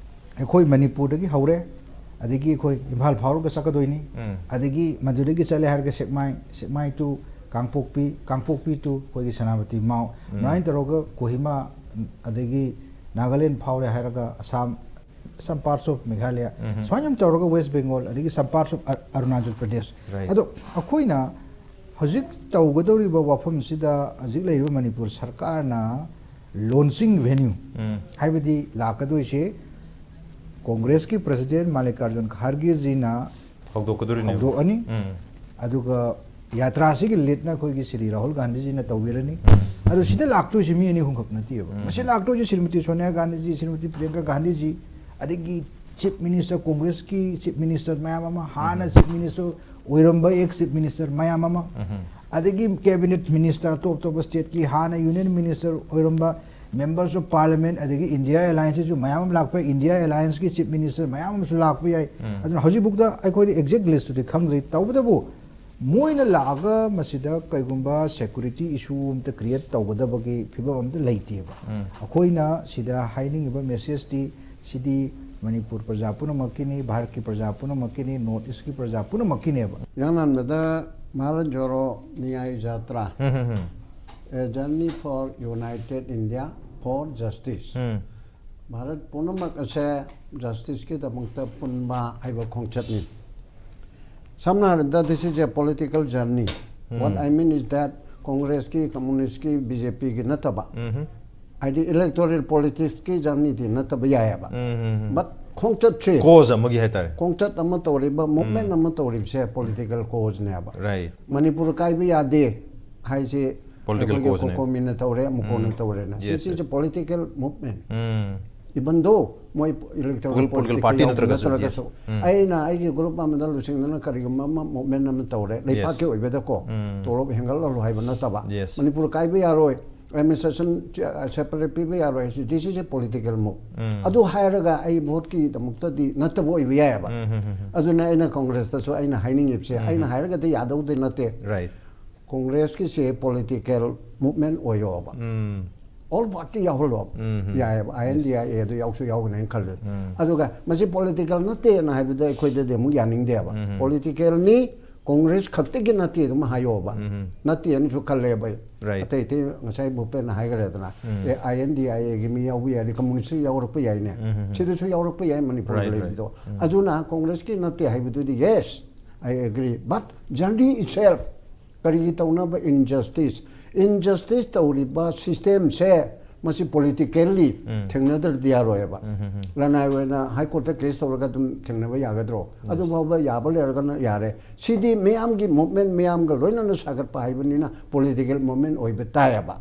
ꯑꯩꯈꯣꯏ ꯃꯅꯤꯄꯨꯔꯗꯒꯤ ꯍꯧꯔꯦ, ꯑꯗꯒꯤ ꯑꯩꯈꯣꯏ ꯏꯝꯐꯥꯜ ꯐꯥꯎꯔꯒ ꯆꯠꯀꯗꯣꯏꯅꯤ, ꯎꯝ꯫ ꯑꯗꯒꯤ ꯃꯗꯨꯗꯒꯤ ꯆꯠꯂꯦ ꯍꯥꯏꯔꯒ ꯁꯦꯛꯃꯥꯏ, ꯁꯦꯛꯃꯥꯏ to ꯀꯥꯡꯄꯣꯛꯄꯤ, ꯀꯥꯡꯄꯣꯛꯄꯤ to ꯑꯩꯈꯣꯏꯒꯤ ꯁꯦꯅꯥꯄꯇꯤ ꯃꯥꯎ, ꯎꯝ꯫ ꯑꯗꯨꯃꯥꯏꯅ ꯇꯧꯔꯒ ꯀꯣꯍꯤꯃꯥ, ꯑꯗꯒꯤ ꯅꯥꯒꯥꯂꯦꯟ ꯐꯥꯎꯔꯦ ꯍꯥꯏꯔꯒ Assam, some parts of Meghalaya, ꯎꯝ꯫ ꯁꯨꯃꯥꯏꯅ ꯇꯧꯔꯒ West Bengal, ꯑꯗꯒꯤ some parts of Ar-, Arunachal Pradesh꯫ Right꯫ ꯑꯗꯣ ꯑꯩꯈꯣꯏꯅ ꯍꯧꯖꯤꯛ ꯇꯧꯒꯗꯧꯔꯤꯕ ꯋꯥꯐꯝꯁꯤꯗ ꯍꯧꯖꯤꯛ ꯂꯩꯔꯤꯕ ꯃꯅꯤꯄꯨꯔ ꯁꯔꯀꯥꯔꯅ launching venue, ꯎꯝ꯫ ꯍꯥꯏꯕꯗꯤ ꯂꯥꯛꯀꯗꯣꯏꯁꯦ ꯀꯣꯡꯒ꯭ꯔꯦꯁꯀꯤ president ꯃꯜꯂꯤꯀꯥꯔꯖꯨꯟ ꯈꯥꯔꯒꯦꯖꯤꯅ ꯍꯧꯗꯣꯛꯀꯗꯣꯔꯤꯅꯦꯕ꯫ ꯍꯧꯗꯣꯛꯑꯅꯤ꯫ ꯎꯝ꯫ ꯑꯗꯨꯒ ꯌꯥꯇ꯭ꯔꯥꯁꯤꯒꯤ ꯂꯤꯗꯅ ꯑꯩꯈꯣꯏꯒꯤ ꯁ꯭ꯔꯤ ꯔꯥꯍꯨꯜ ꯒꯥꯟꯙꯤꯖꯤꯅ ꯇꯧꯕꯤꯔꯅꯤ꯫ ꯑꯗꯣ ꯁꯤꯗ ꯂꯥꯛꯇꯣꯏꯁꯤ ꯃꯤ ꯑꯅꯤ ꯑꯍꯨꯝꯈꯛ ꯅꯠꯇꯦꯕ꯫ ꯃꯁꯤ ꯂꯥꯛꯇꯣꯏꯁꯤ ꯁ꯭ꯔꯤꯃꯇꯤ ꯁꯣꯅꯤꯌꯥ ꯒꯥꯟꯙꯤꯖꯤ, ꯁ꯭ꯔꯤꯃꯇꯤ ꯄ꯭ꯔꯤꯌꯪꯀꯥ ꯒꯥꯟꯙꯤꯖꯤ, ꯑꯗꯒꯤ ꯆꯤꯐ ꯃꯤꯅꯤꯁꯇꯔ, ꯀꯣꯡꯒ꯭ꯔꯦꯁꯀꯤ ꯆꯤꯐ ꯃꯤꯅꯤꯁꯇꯔ ꯃꯌꯥꯝ ꯑꯃ, ꯍꯥꯟꯅ ꯆꯤꯐ ꯃꯤꯅꯤꯁꯇꯔ ꯑꯣꯏꯔꯝꯕ ꯑꯦꯛꯁ ꯆꯤꯐ ꯃꯤꯅꯤꯁꯇꯔ ꯃꯌꯥꯝ ꯑꯃ, ꯑꯗꯒꯤ ꯀꯦꯕꯤꯅꯦꯠ ꯃꯤꯅꯤꯁꯇꯔ, ꯑꯇꯣꯞ ꯑꯇꯣꯞꯄ ꯁ꯭ꯇꯦꯠꯀꯤ ꯍꯥꯟꯅ ꯌꯨꯅꯤꯌꯟ ꯃꯤꯅꯤꯁꯇꯔ ꯑꯣꯏꯔꯝꯕ, ꯃꯦꯝꯕꯔꯁ ꯑꯣꯐ ꯄꯥꯔꯂꯤꯌꯥꯃꯦꯟꯠ, ꯑꯗꯒꯤ ꯏꯟꯗꯤꯌꯥ ꯑꯦꯂꯥꯏꯟꯁꯁꯤꯁꯨ ꯃꯌꯥꯝ ꯑꯃ ꯂꯥꯛꯄ ꯌꯥꯏ, ꯏꯟꯗꯤꯌꯥ ꯑꯦꯂꯥꯏꯟꯁꯀꯤ ꯆꯤꯐ ꯃꯤꯅꯤꯁꯇꯔ ꯃꯌꯥꯝ ꯑꯃꯁꯨ ꯂꯥꯛꯄ ꯌꯥꯏ꯫ ꯑꯗꯨꯅ ꯍꯧꯖꯤꯛꯐꯥꯎꯗ ꯑꯩꯈꯣꯏꯗ ꯑꯦꯛꯖꯦꯛ ꯂꯤꯁꯇꯨꯗꯤ ꯈꯪꯗ꯭ꯔꯤ꯫ ꯇꯧꯕꯇꯕꯨ ꯃꯣꯏꯅ ꯂꯥꯛꯑꯒ ꯃꯁꯤꯗ ꯀꯩꯒꯨꯝꯕ ꯁꯦꯀ꯭ꯌꯨꯔꯤꯇꯤ ꯏꯁꯨ ꯑꯝꯇ ꯀ꯭ꯔꯤꯌꯦꯠ ꯇꯧꯒꯗꯕꯒꯤ ꯐꯤꯕꯝ ꯑꯝꯇ ꯂꯩꯇꯦꯕ꯫ ꯑꯩꯈꯣꯏꯅ ꯁꯤꯗ ꯍꯥꯏꯅꯤꯡꯉꯤꯕ ꯃꯦꯁꯦꯖꯇꯤ ꯁꯤꯗꯤ ꯃꯅꯤꯄꯨꯔ ꯄ꯭ꯔꯖꯥ ꯄꯨꯝꯅꯃꯛꯀꯤꯅꯤ, ꯚꯥꯔꯠꯀꯤ ꯄ꯭ꯔꯖꯥ ꯄꯨꯝꯅꯃꯛꯀꯤꯅꯤ, ꯅꯣꯔꯠ ꯏꯁꯀꯤ ꯄ꯭ꯔꯖꯥ ꯄꯨꯝꯅꯃꯛꯀꯤꯅꯦꯕ꯫ ꯌꯥꯝꯂꯝꯕꯗ Bharat ꯖꯣꯔꯣ ꯅ꯭ꯌꯥꯌ ꯖꯥꯇ꯭ꯔꯥ, A Journey for United India for Justice꯫ Bharat ꯄꯨꯝꯅꯃꯛ ꯑꯁꯦ ꯖꯁꯇꯤꯁꯀꯤꯗꯃꯛꯇ ꯄꯨꯟꯕ ꯍꯥꯏꯕ ꯈꯣꯡꯆꯠꯅꯤ꯫ ꯁꯝꯅ ꯍꯥꯏꯔꯕꯗ, this is a political journey. What I mean is that ꯀꯣꯡꯒ꯭ꯔꯦꯁꯀꯤ, ꯀꯝꯃꯨꯅꯤꯁꯀꯤ, ꯕꯤ ꯖꯦ ꯄꯤꯒꯤ ꯅꯠꯇꯕ, ꯍꯥꯏꯗꯤ ꯏꯂꯦꯛꯇꯣꯔꯦꯜ ꯄꯣꯂꯤꯇꯤꯛꯁꯀꯤ ꯖꯔꯅꯤꯗꯤ ꯅꯠꯇꯕ ꯌꯥꯏꯑꯕ꯫ But ꯈꯣꯡꯆꯠꯁꯦ, ꯀꯣꯖ ꯑꯃꯒꯤ ꯍꯥꯏꯇꯥꯔꯦ꯫ ꯈꯣꯡꯆꯠ ꯑꯃ ꯇꯧꯔꯤꯕ, ꯃꯨꯚꯃꯦꯟ ꯑꯃ ꯇꯧꯔꯤꯕꯁꯦ ꯄꯣꯂꯤꯇꯤꯀꯦꯜ ꯀꯣꯖꯅꯦꯕ꯫ ꯔꯥꯏꯠ꯫ ꯃꯅꯤꯄꯨꯔ ꯀꯥꯏꯕ ꯌꯥꯗꯦ ꯍꯥꯏꯁꯤ ꯄꯣꯂꯤꯇꯤꯀꯦꯜ ꯑꯩꯈꯣꯏꯒꯤ ꯀꯣꯖꯅꯦ꯫ ꯈꯣꯀꯣꯃꯤꯅ ꯇꯧꯔꯦ, ꯑꯃꯨꯛ ꯀꯣꯟꯅ ꯇꯧꯔꯦꯅ꯫ Yes, ꯁꯤꯁꯤꯁꯨ yes꯫ Political movement. Even though ꯃꯣꯏ ꯏꯂꯦꯛꯇꯣꯔꯦꯜ political ꯄꯣꯂꯤꯇꯤꯛꯁꯇ party ꯌꯥꯎꯕ ꯅꯠꯇ꯭ꯔꯒꯁꯨ, ꯅꯠꯇ꯭ꯔꯒꯁꯨ, yes꯫ ꯑꯩꯅ ꯑꯩꯒꯤ ꯒ꯭ꯔꯨꯞ ꯑꯃꯗ ꯂꯨꯆꯤꯡꯗꯅ ꯀꯔꯤꯒꯨꯝꯕ ꯑꯃ ꯃꯨꯚꯃꯦꯟ ꯑꯃ ꯇꯧꯔꯦ, ꯂꯩꯄꯥꯛꯀꯤ ꯑꯣꯏꯕꯗꯀꯣ, ꯇꯣꯂꯣꯞ ꯍꯦꯟꯒꯠꯍꯜꯂꯨ ꯍꯥꯏꯕ ꯅꯠꯇꯕ, Yes꯫ ꯃꯅꯤꯄꯨꯔ ꯀꯥꯏꯕ ꯌꯥꯔꯣꯏ, ꯑꯦꯗꯃꯤꯅꯤꯁꯇ꯭ꯔꯦꯁꯟ ꯁꯦꯄꯔꯦꯠ ꯄꯤꯕ ꯌꯥꯔꯣꯏ ꯍꯥꯏꯁꯤ, this is a political move꯫ ꯑꯗꯨ ꯍꯥꯏꯔꯒ ꯑꯩ ꯚꯣꯠꯀꯤꯗꯃꯛꯇꯗꯤ ꯅꯠꯇꯕ ꯑꯣꯏꯕ ꯌꯥꯏꯑꯕ꯫ ꯑꯗꯨꯅ ꯑꯩꯅ ꯀꯣꯡꯒ꯭ꯔꯦꯁꯇꯁꯨ ꯑꯩꯅ ꯍꯥꯏꯅꯤꯡꯉꯤꯕꯁꯦ, ꯑꯩꯅ ꯍꯥꯏꯔꯒꯗꯤ ꯌꯥꯗꯧꯗꯤ ꯅꯠꯇꯦ꯫ ꯔꯥꯏꯠ꯫ ꯀꯣꯡꯒ꯭ꯔꯦꯁꯀꯤꯁꯦ ꯄꯣꯂꯤꯇꯤꯀꯦꯜ ꯃꯨꯚꯃꯦꯟ ꯑꯣꯏꯌꯣꯕ꯫ ꯑꯣꯜ ꯄꯥꯔꯇꯤ ꯌꯥꯎꯍꯜꯂꯣꯕ꯫ ꯌꯥꯏꯑꯕ, ꯑꯥꯏ ꯑꯦꯟ ꯗꯤ ꯑꯥꯏ ꯑꯦꯗꯣ ꯌꯥꯎꯁꯨ ꯌꯥꯎꯒꯅꯦꯅ ꯈꯜꯂꯦ꯫ ꯑꯗꯨꯒ ꯃꯁꯤ ꯄꯣꯂꯤꯇꯤꯀꯦꯜ ꯅꯠꯇꯦꯅ ꯍꯥꯏꯕꯗ ꯑꯩꯈꯣꯏꯗꯗꯤ ꯑꯃꯨꯛ ꯌꯥꯅꯤꯡꯗꯦꯕ꯫ ꯄꯣꯂꯤꯇꯤꯀꯦꯜꯅꯤ, ꯀꯣꯡꯒ꯭ꯔꯦꯁ ꯈꯛꯇꯒꯤ ꯅꯠꯇꯦ ꯑꯗꯨꯝ ꯍꯥꯏꯌꯣꯕ꯫ ꯅꯠꯇꯦꯅꯁꯨ ꯈꯜꯂꯦꯕ ꯑꯩ꯫ ꯔꯥꯏꯠ꯫ ꯑꯇꯩ ꯑꯇꯩ ꯉꯁꯥꯏ ꯚꯨꯄꯦꯟꯅ ꯍꯥꯏꯈ꯭ꯔꯦꯗꯅ, ꯑꯦ, ꯑꯥꯏ ꯑꯦꯟ ꯗꯤ ꯑꯥꯏ ꯑꯦꯒꯤ ꯃꯤ ꯌꯥꯎꯕ ꯌꯥꯏ, ꯀꯝꯃꯨꯅꯤꯁꯁꯨ ꯌꯥꯎꯔꯛꯄ ꯌꯥꯏꯅꯦ꯫ ꯁꯤꯗꯁꯨ ꯌꯥꯎꯔꯛꯄ ꯌꯥꯏ ꯃꯅꯤꯄꯨꯔꯗ ꯔꯥꯏꯠ, ꯂꯩꯕꯗꯣ꯫ ꯔꯥꯏꯠ꯫ ꯑꯗꯨꯅ ꯀꯣꯡꯒ꯭ꯔꯦꯁꯀꯤ ꯅꯠꯇꯦ ꯍꯥꯏꯕꯗꯨꯗꯤ, yes, I agree, but journey itself, ꯀꯔꯤꯒꯤ ꯇꯧꯅꯕ ꯏꯟꯖꯁꯇꯤꯁ? ꯏꯟꯖꯁꯇꯤꯁ ꯇꯧꯔꯤꯕ ꯁꯤꯁꯇꯦꯝꯁꯦ ꯃꯁꯤ ꯄꯣꯂꯤꯇꯤꯀꯦꯜꯂꯤ ꯊꯦꯡꯅꯗ꯭ꯔꯗꯤ ꯌꯥꯔꯣꯏꯕ꯫ ꯂꯅꯥꯏ ꯑꯣꯏꯅ ꯍꯥꯏ ꯀꯣꯔꯠꯇ ꯀꯦꯁ ꯇꯧꯔꯒ ꯑꯗꯨꯝ ꯊꯦꯡꯅꯕ ꯌꯥꯒꯗ꯭ꯔꯣ? ꯑꯗꯨ ꯐꯥꯎꯕ ꯌꯥꯕ ꯂꯩꯔꯒꯅ ꯌꯥꯔꯦ꯫ ꯁꯤꯗꯤ ꯃꯤꯌꯥꯝꯒꯤ ꯃꯨꯞꯃꯦꯟ ꯃꯤꯌꯥꯝꯒ ꯂꯣꯏꯅꯅ ꯁꯥꯒꯠꯄ ꯍꯥꯏꯕꯅꯤꯅ ꯄꯣꯂꯤꯇꯤꯀꯦꯜ ꯃꯨꯞꯃꯦꯟ ꯑꯣꯏꯕ ꯇꯥꯏꯌꯦꯕ꯫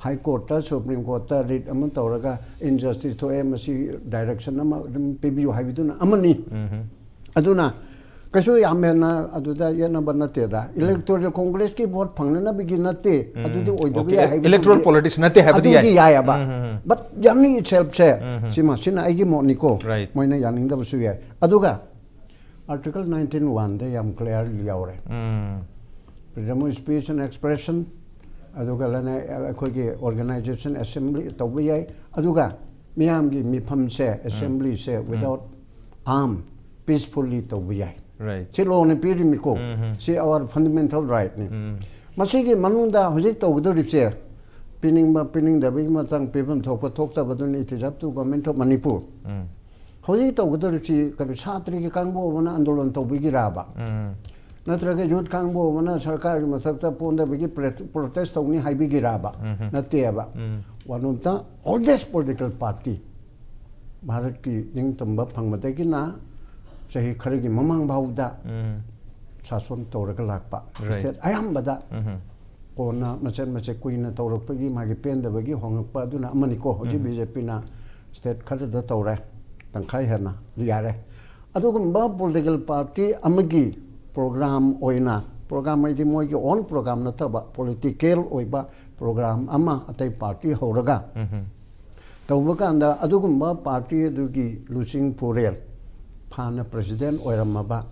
ꯍꯥꯏ ꯀꯣꯔꯠꯇ, ꯁꯨꯄ꯭ꯔꯤꯝ ꯀꯣꯔꯠꯇ ꯔꯤꯠ ꯑꯃ ꯇꯧꯔꯒ ꯏꯟꯖꯁꯇꯤꯁ ꯊꯣꯛꯑꯦ, ꯃꯁꯤ ꯗꯥꯏꯔꯦꯛꯁꯟ ꯑꯃ ꯑꯗꯨꯝ ꯄꯤꯕꯤꯌꯨ ꯍꯥꯏꯕꯗꯨꯅ ꯑꯃꯅꯤ꯫ ꯑꯗꯨꯅ ꯀꯩꯁꯨ ꯌꯥꯝ ꯍꯦꯟꯅ ꯑꯗꯨꯗ ꯌꯦꯠꯅꯕ ꯅꯠꯇꯦꯗ꯫ ꯏꯂꯦꯛꯇꯣꯔꯦꯜ ꯀꯣꯡꯒ꯭ꯔꯦꯁꯀꯤ ꯚꯣꯠ ꯐꯪꯅꯅꯕꯒꯤ ꯅꯠꯇꯦ, ꯑꯗꯨꯗꯤ ꯑꯣꯏꯗꯕ ꯌꯥꯏ ꯍꯥꯏꯕ ꯏꯂꯦꯛꯇꯣꯔꯦꯜ ꯄꯣꯂꯤꯇꯤꯛꯁ ꯅꯠꯇꯦ ꯍꯥꯏꯕꯗꯤ ꯑꯗꯨꯗꯤ ꯌꯥꯏ꯫ ꯌꯥꯏꯑꯕ꯫ ꯎꯝ, ꯎꯝ, ꯎꯝ꯫ But ꯌꯥꯅꯤꯡ ꯏꯠꯁꯦꯜꯐꯁꯦ, ꯎꯝ, ꯎꯝ꯫ ꯁꯤꯃ, ꯁꯤꯅ ꯑꯩꯒꯤ ꯃꯣꯠꯅꯤꯀꯣ꯫ Right. ꯃꯣꯏꯅ ꯌꯥꯅꯤꯡꯗꯕꯁꯨ ꯌꯥꯏ꯫ ꯑꯗꯨꯒ ꯑꯥꯔꯇꯤꯀꯜ ꯅꯥꯏꯟꯇꯤꯟ ꯋꯥꯟꯗ ꯌꯥꯝ ꯀ꯭ꯂꯤꯌꯥꯔꯂꯤ ꯌꯥꯎꯔꯦ꯫ ꯎꯝ꯫ Freedom of speech and expression, ꯑꯗꯨꯒ ꯂꯅꯥꯏ, ꯑꯩꯈꯣꯏꯒꯤ ꯑꯣꯔꯒꯅꯥꯏꯖꯦꯁꯟ, ꯑꯦꯁꯦꯝꯕ꯭ꯂꯤ ꯇꯧꯕ ꯌꯥꯏ꯫ ꯑꯗꯨꯒ ꯃꯤꯌꯥꯝꯒꯤ ꯃꯤꯐꯝꯁꯦ, ꯑꯦꯁꯦꯝꯕ꯭ꯂꯤꯁꯦ without arm, peacefully ꯇꯧꯕ ꯌꯥꯏ꯫ Right. ꯁꯤ ꯂꯣꯅ ꯄꯤꯔꯤꯃꯤꯀꯣ꯫ ꯎꯝ, ꯎꯝ꯫ ꯁꯤ our fundamental rightꯅꯤ꯫ ꯎꯝ꯫ ꯃꯁꯤꯒꯤ ꯃꯅꯨꯡꯗ ꯍꯧꯖꯤꯛ ꯇꯧꯒꯗꯧꯔꯤꯕꯁꯦ ꯄꯤꯅꯤꯡꯕ ꯄꯤꯅꯤꯡꯗꯕꯒꯤ ꯃꯇꯥꯡ, ꯄꯤꯐꯝ ꯊꯣꯛꯄ ꯊꯣꯛꯇꯕꯗꯨꯅ it is up to Government of Manipur꯫ ꯎꯝ꯫ ꯍꯧꯖꯤꯛ ꯇꯧꯒꯗꯧꯔꯤꯕꯁꯤ ꯀꯔꯤ, ꯁꯥꯇ꯭ꯔꯒꯤ ꯀꯥꯡꯕꯨ ꯑꯃꯅ ꯑꯥꯟꯗꯣꯂꯟ ꯇꯧꯕꯤꯒꯤꯔꯕ? ꯎꯝ꯫ ꯅꯠꯇ꯭ꯔꯒ ꯌꯨꯠ ꯀꯥꯡꯕꯨ ꯑꯃꯅ ꯁꯔꯀꯥꯔꯒꯤ ꯃꯊꯛꯇ ꯄꯣꯟꯗꯕꯒꯤ ꯄ꯭ꯔꯦ-, ꯄ꯭ꯔꯣꯇꯦꯁ ꯇꯧꯅꯤ ꯍꯥꯏꯕꯤꯒꯤꯔꯕ? ꯎꯝ꯫ ꯅꯠꯇꯦꯕ꯫ ꯎꯝ꯫ One of the oldest political party, ꯚꯥꯔꯠꯀꯤ ꯅꯤꯡꯇꯝꯕ ꯐꯪꯕꯗꯒꯤꯅ ꯆꯍꯤ ꯈꯔꯒꯤ ꯃꯃꯥꯡ ꯐꯥꯎꯗ ꯎꯝ꯫ ꯁꯥꯁꯣꯟ ꯇꯧꯔꯒ ꯂꯥꯛꯄ꯫ Right. State ꯑꯌꯥꯝꯕꯗ ꯎꯝ꯫ ꯀꯣꯟꯅ ꯃꯆꯦꯠ ꯃꯆꯦꯠ ꯀꯨꯏꯅ ꯇꯧꯔꯛꯄꯒꯤ ꯃꯥꯒꯤ ꯄꯦꯟꯗꯕꯒꯤ ꯍꯣꯡꯂꯛꯄ ꯑꯗꯨꯅ ꯑꯃꯅꯤꯀꯣ꯫ ꯍꯧꯖꯤꯛ ꯎꯝ꯫ ꯕꯤ ꯖꯦ ꯄꯤꯅ state ꯈꯔꯗ ꯇꯧꯔꯦ, ꯇꯪꯈꯥꯏ ꯍꯦꯟꯅ, ꯑꯗꯨ ꯌꯥꯔꯦ꯫ ꯑꯗꯨꯒꯨꯝꯕ political party ꯑꯃꯒꯤ program ꯑꯣꯏꯅ, program ꯍꯥꯏꯗꯤ ꯃꯣꯏꯒꯤ own program ꯅꯠꯇꯕ, political ꯑꯣꯏꯕ program ꯑꯃ ꯑꯇꯩ party ꯍꯧꯔꯒ ꯎꯝ꯫ ꯇꯧꯕ ꯀꯥꯟꯗ ꯑꯗꯨꯒꯨꯝꯕ party ꯑꯗꯨꯒꯤ ꯂꯨꯆꯤꯡ ꯄꯨꯔꯦꯜ, ꯐꯥꯅ president ꯑꯣꯏꯔꯝꯃꯕ,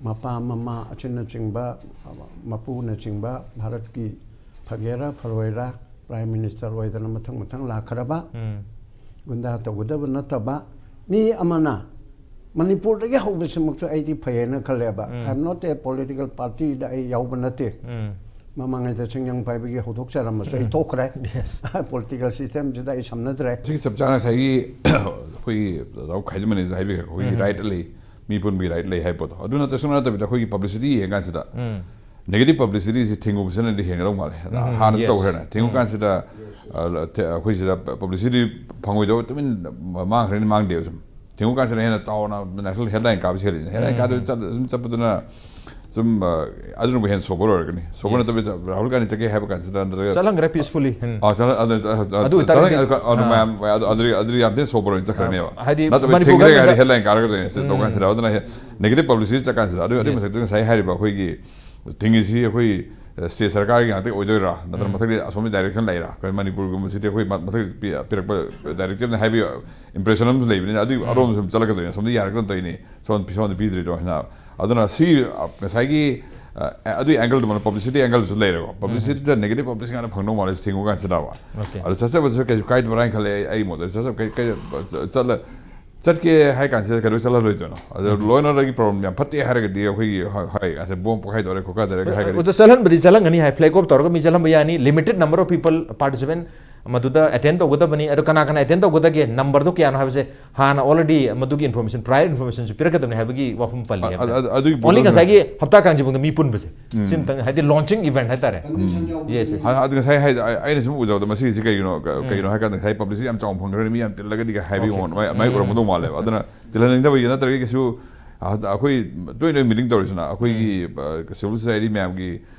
ꯃꯄꯥ ꯃꯃꯥ ꯑꯁꯤꯅꯆꯤꯡꯕ, ꯃꯄꯨꯅꯆꯤꯡꯕ ꯚꯥꯔꯠꯀꯤ ꯐꯒꯦꯔꯥ ꯐꯔꯣꯏꯔꯥ, Prime Minister ꯑꯣꯏꯗꯅ ꯃꯊꯪ ꯃꯊꯪ ꯂꯥꯛꯈ꯭ꯔꯕ, ꯎꯝ꯫ ꯒꯨꯟꯗꯥ ꯇꯧꯒꯗꯕ ꯅꯠꯇꯕ, ꯃꯤ ꯑꯃꯅ ꯃꯅꯤꯄꯨꯔꯗꯒꯤ ꯍꯧꯕꯁꯤꯃꯛꯁꯨ ꯑꯩꯗꯤ ꯐꯩ ꯍꯥꯏꯅ ꯈꯜꯂꯦꯕ꯫ ꯎꯝ꯫ I am not a political party ꯗ ꯑꯩ ꯌꯥꯎꯕ ꯅꯠꯇꯦ꯫ ꯎꯝ꯫ ꯃꯃꯥꯡꯉꯩꯗ ꯆꯤꯡꯖꯪ ꯄꯥꯏꯕꯒꯤ ꯍꯧꯗꯣꯛꯆꯔꯝꯕꯁꯨ ꯑꯩ ꯎꯝ꯫ ꯊꯣꯛꯈ꯭ꯔꯦ꯫ Yes꯫ Political system ꯁꯤꯗ ꯑꯩ ꯁꯝꯅꯗ꯭ꯔꯦ꯫ ꯁꯤꯒꯤ ꯆꯞ ꯆꯥꯅ ꯉꯁꯥꯏꯒꯤ ꯑꯩꯈꯣꯏꯒꯤ ꯗꯥ ꯈꯥꯏꯖꯃꯅꯤꯁꯨ ꯍꯥꯏꯕꯤꯈ꯭ꯔꯦ, ꯑꯩꯈꯣꯏꯒꯤ ꯎꯝ꯫ Right ꯂꯩ, ꯃꯤ ꯄꯨꯟꯕꯒꯤ right ꯂꯩ ꯍꯥꯏꯕ ꯄꯣꯠꯇꯣ꯫ ꯑꯗꯨ ꯅꯠꯇ꯭ꯔꯁꯨ ꯅꯠꯇꯕꯤꯗ ꯑꯩꯈꯣꯏꯒꯤ publicity ꯌꯦꯡꯉꯀꯥꯟꯁꯤꯗ ꯎꯝ꯫ ꯅꯦꯒꯦꯇꯤꯚ ꯄꯕ꯭ꯂꯤꯁꯤꯇꯤꯁꯤ ꯊꯤꯡꯉꯨꯕꯁꯤꯅꯗꯤ ꯍꯦꯟꯒꯗꯧ ꯃꯥꯜꯂꯦ꯫ ꯎꯝ, ꯍꯥꯟꯅꯁꯨ yes. ꯇꯧꯈ꯭ꯔꯦꯅ꯫ ꯊꯤꯡꯉꯨ ꯎꯝ. ꯀꯥꯟꯁꯤꯗ, ꯑ, ꯊꯦ-, ꯑꯩꯈꯣꯏ ꯁꯤꯗ ꯄ-, ꯄꯕ꯭ꯂꯤꯁꯤꯇꯤ ꯐꯪꯉꯣꯏꯗꯕ ꯇꯨꯃꯤꯟ ꯃꯥꯡꯈ꯭ꯔꯅꯤ, ꯃꯥꯡꯗꯦꯕ ꯁꯨꯝ꯫ ꯊꯤꯡꯉꯨ ꯀꯥꯟꯁꯤꯗ ꯍꯦꯟꯅ ꯆꯥꯎꯅ ꯅꯦꯁꯅꯦꯜ ꯍꯦꯗꯂꯥꯏꯟ ꯀꯥꯕꯁꯤ ꯍꯦꯜꯂꯤꯅꯦ꯫ ꯍꯦꯗꯂꯥꯏꯟ ꯎꯝ. ꯀꯥꯗꯨ ꯆꯠ-, ꯁꯨꯝ ꯆꯠꯄꯗꯨꯅ ꯁꯨꯝ, ꯑ, ꯑꯗꯨꯅꯕꯨ ꯍꯦꯟꯅ ꯁꯣꯛꯄ ꯑꯣꯏꯔꯛꯀꯅꯤ꯫ ꯁꯣꯛꯄ Yes. ꯅꯠꯇꯕ ꯆ-, ꯔꯥꯍꯨꯜ ꯒꯥꯟꯙꯤ ꯆꯠꯀꯦ ꯍꯥꯏꯕ ꯀꯥꯟꯁꯤꯗ ꯅꯠꯇ꯭ꯔꯒ ꯆꯠꯍꯟꯈ꯭ꯔꯦ peacefully. ꯎꯝ. ꯑ, ꯆꯠꯍꯟ-, ꯑꯗꯨ, ꯑ, ꯑ, ꯑꯗꯨ ꯆꯠꯍꯟ-, ꯑꯣꯏꯇꯥꯔꯒꯗꯤ, ꯑꯗꯨ, ꯑꯗꯨ ꯑꯥ. ꯃꯌꯥꯝ, ꯑꯗꯨ, ꯑꯗꯨꯗꯤ, ꯑꯗꯨꯗꯤ ꯌꯥꯝ ꯊꯤꯅ ꯁꯣꯛꯄ ꯑꯣꯏꯅ ꯆꯠꯈ꯭ꯔꯅꯦꯕ꯫ ꯑꯥ, ꯍꯥꯏꯗꯤ ꯅꯠꯇꯕ ꯃꯅꯤꯄꯨꯔ ꯊꯤꯡꯈ꯭ꯔꯦ ꯍꯥꯏꯔꯗꯤ ꯒꯚꯔꯟꯃꯦꯟꯗ ꯍꯦꯗꯂꯥꯏꯟ ꯀꯥꯔꯛꯀꯗꯣꯏꯅꯦ ꯁꯤ ꯇꯧ ꯎꯝ. ꯀꯥꯟꯁꯤꯗ꯫ ꯑꯗꯨꯅ ꯍꯦ-, ꯅꯦꯒꯦꯇꯤꯚ ꯄꯕ꯭ꯂꯤꯁꯤꯇꯤ ꯆꯠ ꯀꯥꯟꯁꯤꯗ꯫ ꯑꯗꯨ, ꯑꯗꯨꯒꯤ Yes. ꯃꯊꯛꯇ ꯉꯁꯥꯏ ꯍꯥꯏꯔꯤꯕ ꯑꯩꯈꯣꯏꯒꯤ ꯊꯤꯡꯉꯤꯁꯤ ꯑꯩꯈꯣꯏ, ꯑ, ꯁ꯭ꯇꯦꯠ ꯁꯔꯀꯥꯔꯒꯤ ꯉꯥꯛꯇ ꯑꯣꯏꯗꯣꯏꯔꯥ, ꯅꯠꯇ꯭ꯔꯒ ꯎꯝ. ꯃꯊꯛꯇ ꯑꯁꯣꯝꯒꯤ ꯗꯥꯏꯔꯦꯛꯁꯟ ꯂꯩꯔꯥ? ꯑꯩꯈꯣꯏ ꯃꯅꯤꯄꯨꯔꯒꯨꯝꯕꯁꯤꯗꯤ ꯑꯩꯈꯣꯏ ꯃ-, ꯃꯊꯛ ꯄꯤ-, ꯄꯤꯔꯛꯄ ꯗꯥꯏꯔꯦꯛꯇꯤꯞꯅ ꯍꯥꯏꯕꯒꯤ ꯏꯝꯄ꯭ꯔꯦꯁꯟ ꯑꯃꯁꯨ ꯂꯩꯕꯅꯤꯅ, ꯑꯗꯨꯒꯤ ꯎꯝ. ꯑꯔꯣꯝꯗ ꯁꯨꯝ ꯆꯠꯂꯛꯀꯗꯣꯏꯅꯤ꯫ ꯑꯁꯣꯝꯗ ꯌꯥꯔꯛꯇꯅ ꯇꯧꯔꯤꯅꯤ, ꯁꯣꯝꯗ ꯄꯤ-, ꯁꯣꯝꯗ ꯄꯤꯗ꯭ꯔꯤꯗꯣ ꯍꯥꯏꯅ꯫ ꯑꯗꯨꯅ ꯁꯤ, ꯑ, ꯉꯁꯥꯏꯒꯤ, ꯑ, ꯑꯗꯨꯒꯤ ꯑꯦꯡꯒꯜꯗꯨꯃ, ꯄꯕ꯭ꯂꯤꯁꯤꯇꯤ ꯑꯦꯡꯒꯜꯁꯨ ꯂꯩꯔꯦꯀꯣ꯫ ꯎꯝ. ꯄꯕ꯭ꯂꯤꯁꯤꯇꯤꯗ ꯅꯦꯒꯦꯇꯤꯚ ꯄꯕ꯭ꯂꯤꯁꯤꯇꯤ ꯉꯥꯛꯇ ꯐꯪꯗꯧ ꯃꯥꯜꯂꯦ ꯁꯤ ꯊꯤꯡꯉꯨ ꯀꯥꯟꯁꯤꯗꯕ꯫ Okay. ꯑꯗꯨ ꯆꯠꯆꯕꯁꯨ ꯀꯩꯁꯨ ꯀꯥꯏꯗꯕ꯭ꯔꯥ ꯍꯥꯏꯅ ꯈꯜꯂꯦ ꯑꯩ, ꯑꯩ ꯃꯣꯠꯇ꯫ ꯆꯠꯆ-, ꯀꯩ-, ꯀꯩ-, ꯆꯠꯂ-, ꯆꯠꯀꯦ ꯍꯥꯏ ꯀꯥꯟꯁꯤꯗ ꯀꯩꯗꯧ ꯆꯠꯍꯜꯂꯣꯏꯗꯣꯏꯅꯣ? ꯑꯗ ꯎꯝ. ꯂꯣ ꯑꯦꯟ ꯑꯣꯔꯗꯔꯒꯤ ꯄ꯭ꯔꯣꯕ꯭ꯂꯦꯝ ꯌꯥꯝ ꯐꯠꯇꯦ ꯍꯥꯏꯔꯒꯗꯤ ꯑꯩꯈꯣꯏꯒꯤ ꯍ-, ꯍꯥꯏ ꯀꯥꯟꯁꯤꯗ ꯕꯣꯝ ꯄꯣꯈꯥꯏꯗꯧꯔꯦ, ꯈꯣꯠꯀꯥꯏꯗꯧꯔꯦ ꯍꯥꯏꯔꯒꯗꯤ ꯑꯗꯣ ꯆꯠꯍꯟꯕꯗꯤ ꯆꯠꯍꯟꯒꯅꯤ ꯍꯥꯏ, flag off ꯇꯧꯔꯒ ꯃꯤ ꯆꯠꯍꯟꯕ ꯌꯥꯅꯤ, limited number of people participant ꯃꯗꯨꯗ attend ꯇꯧꯒꯗꯕꯅꯤ꯫ ꯑꯗꯣ ꯀꯅꯥ ꯀꯅꯥ attend ꯇꯧꯒꯗꯒꯦ, ꯅꯝꯕꯔꯗꯣ ꯀꯌꯥꯅꯣ ꯍꯥꯏꯕꯁꯦ ꯍꯥꯟꯅ already ꯃꯗꯨꯒꯤ information, prior informationꯁꯨ ꯄꯤꯔꯛꯀꯗꯕꯅꯤ ꯍꯥꯏꯕꯒꯤ ꯋꯥꯐꯝ ꯄꯜꯂꯤ ꯑ-, ꯍꯥꯏꯕ꯫ ꯑ-, ꯑ-, ꯑꯗꯨꯒꯤ Only ꯄꯣꯠꯇꯨꯁꯨ ꯉꯁꯥꯏꯒꯤ ꯍꯞꯇꯥ ꯀꯥꯡꯖꯩꯕꯨꯡꯗ ꯃꯤ ꯄꯨꯟꯕꯁꯦ, ꯎꯝ. ꯁꯤꯝꯇꯪ ꯍꯥꯏꯗꯤ launching event ꯍꯥꯏꯇꯥꯔꯦ꯫ ꯎꯝ. Yes, yes. ꯑ-, ꯑꯗꯨ ꯉꯁꯥꯏ ꯍꯥꯏ-, ꯑꯩ-, ꯑꯩꯅ ꯁꯨꯝ ꯎꯖꯕꯗ ꯃꯁꯤꯒꯤꯁꯤ ꯀꯩꯒꯤꯅꯣ, ꯀ-, ꯎꯝ. ꯀꯩꯒꯤꯅꯣ ꯍꯥꯏ ꯀꯥꯟꯗ ꯉꯁꯥꯏ ꯄꯕ꯭ꯂꯤꯁꯤꯇꯤ ꯌꯥꯝ ꯆꯥꯎꯅ ꯐꯪꯈ꯭ꯔꯅꯤ, ꯃꯤ ꯌꯥꯝ ꯇꯤꯜꯂꯒꯗꯤ ꯍꯥꯏꯕꯒꯤ Okay. ꯃꯑꯣꯡ ꯑꯗꯨꯃꯥꯏ, ꯑꯗꯨꯃꯥꯏ ꯎꯝ. ꯎꯔꯝꯒꯗꯧ ꯃꯥꯜꯂꯦꯕ꯫ ꯑꯗꯨꯅ ꯇꯤꯜꯍꯟꯅꯤꯡꯗꯕꯒꯤ ꯅꯠꯇ꯭ꯔꯒ ꯀꯩꯁꯨ, ꯑ-, ꯑꯩꯈꯣꯏ ꯇꯣꯏꯅ ꯇꯣꯏꯅ ꯃꯤꯇꯤꯡ ꯇꯧꯔꯤꯁꯤꯅ ꯑꯩꯈꯣꯏꯒꯤ, ꯎꯝ. ꯑ, ꯁꯤꯚꯤꯜ ꯁꯣꯁꯥꯏꯇꯤ ꯃꯌꯥꯝꯒꯤ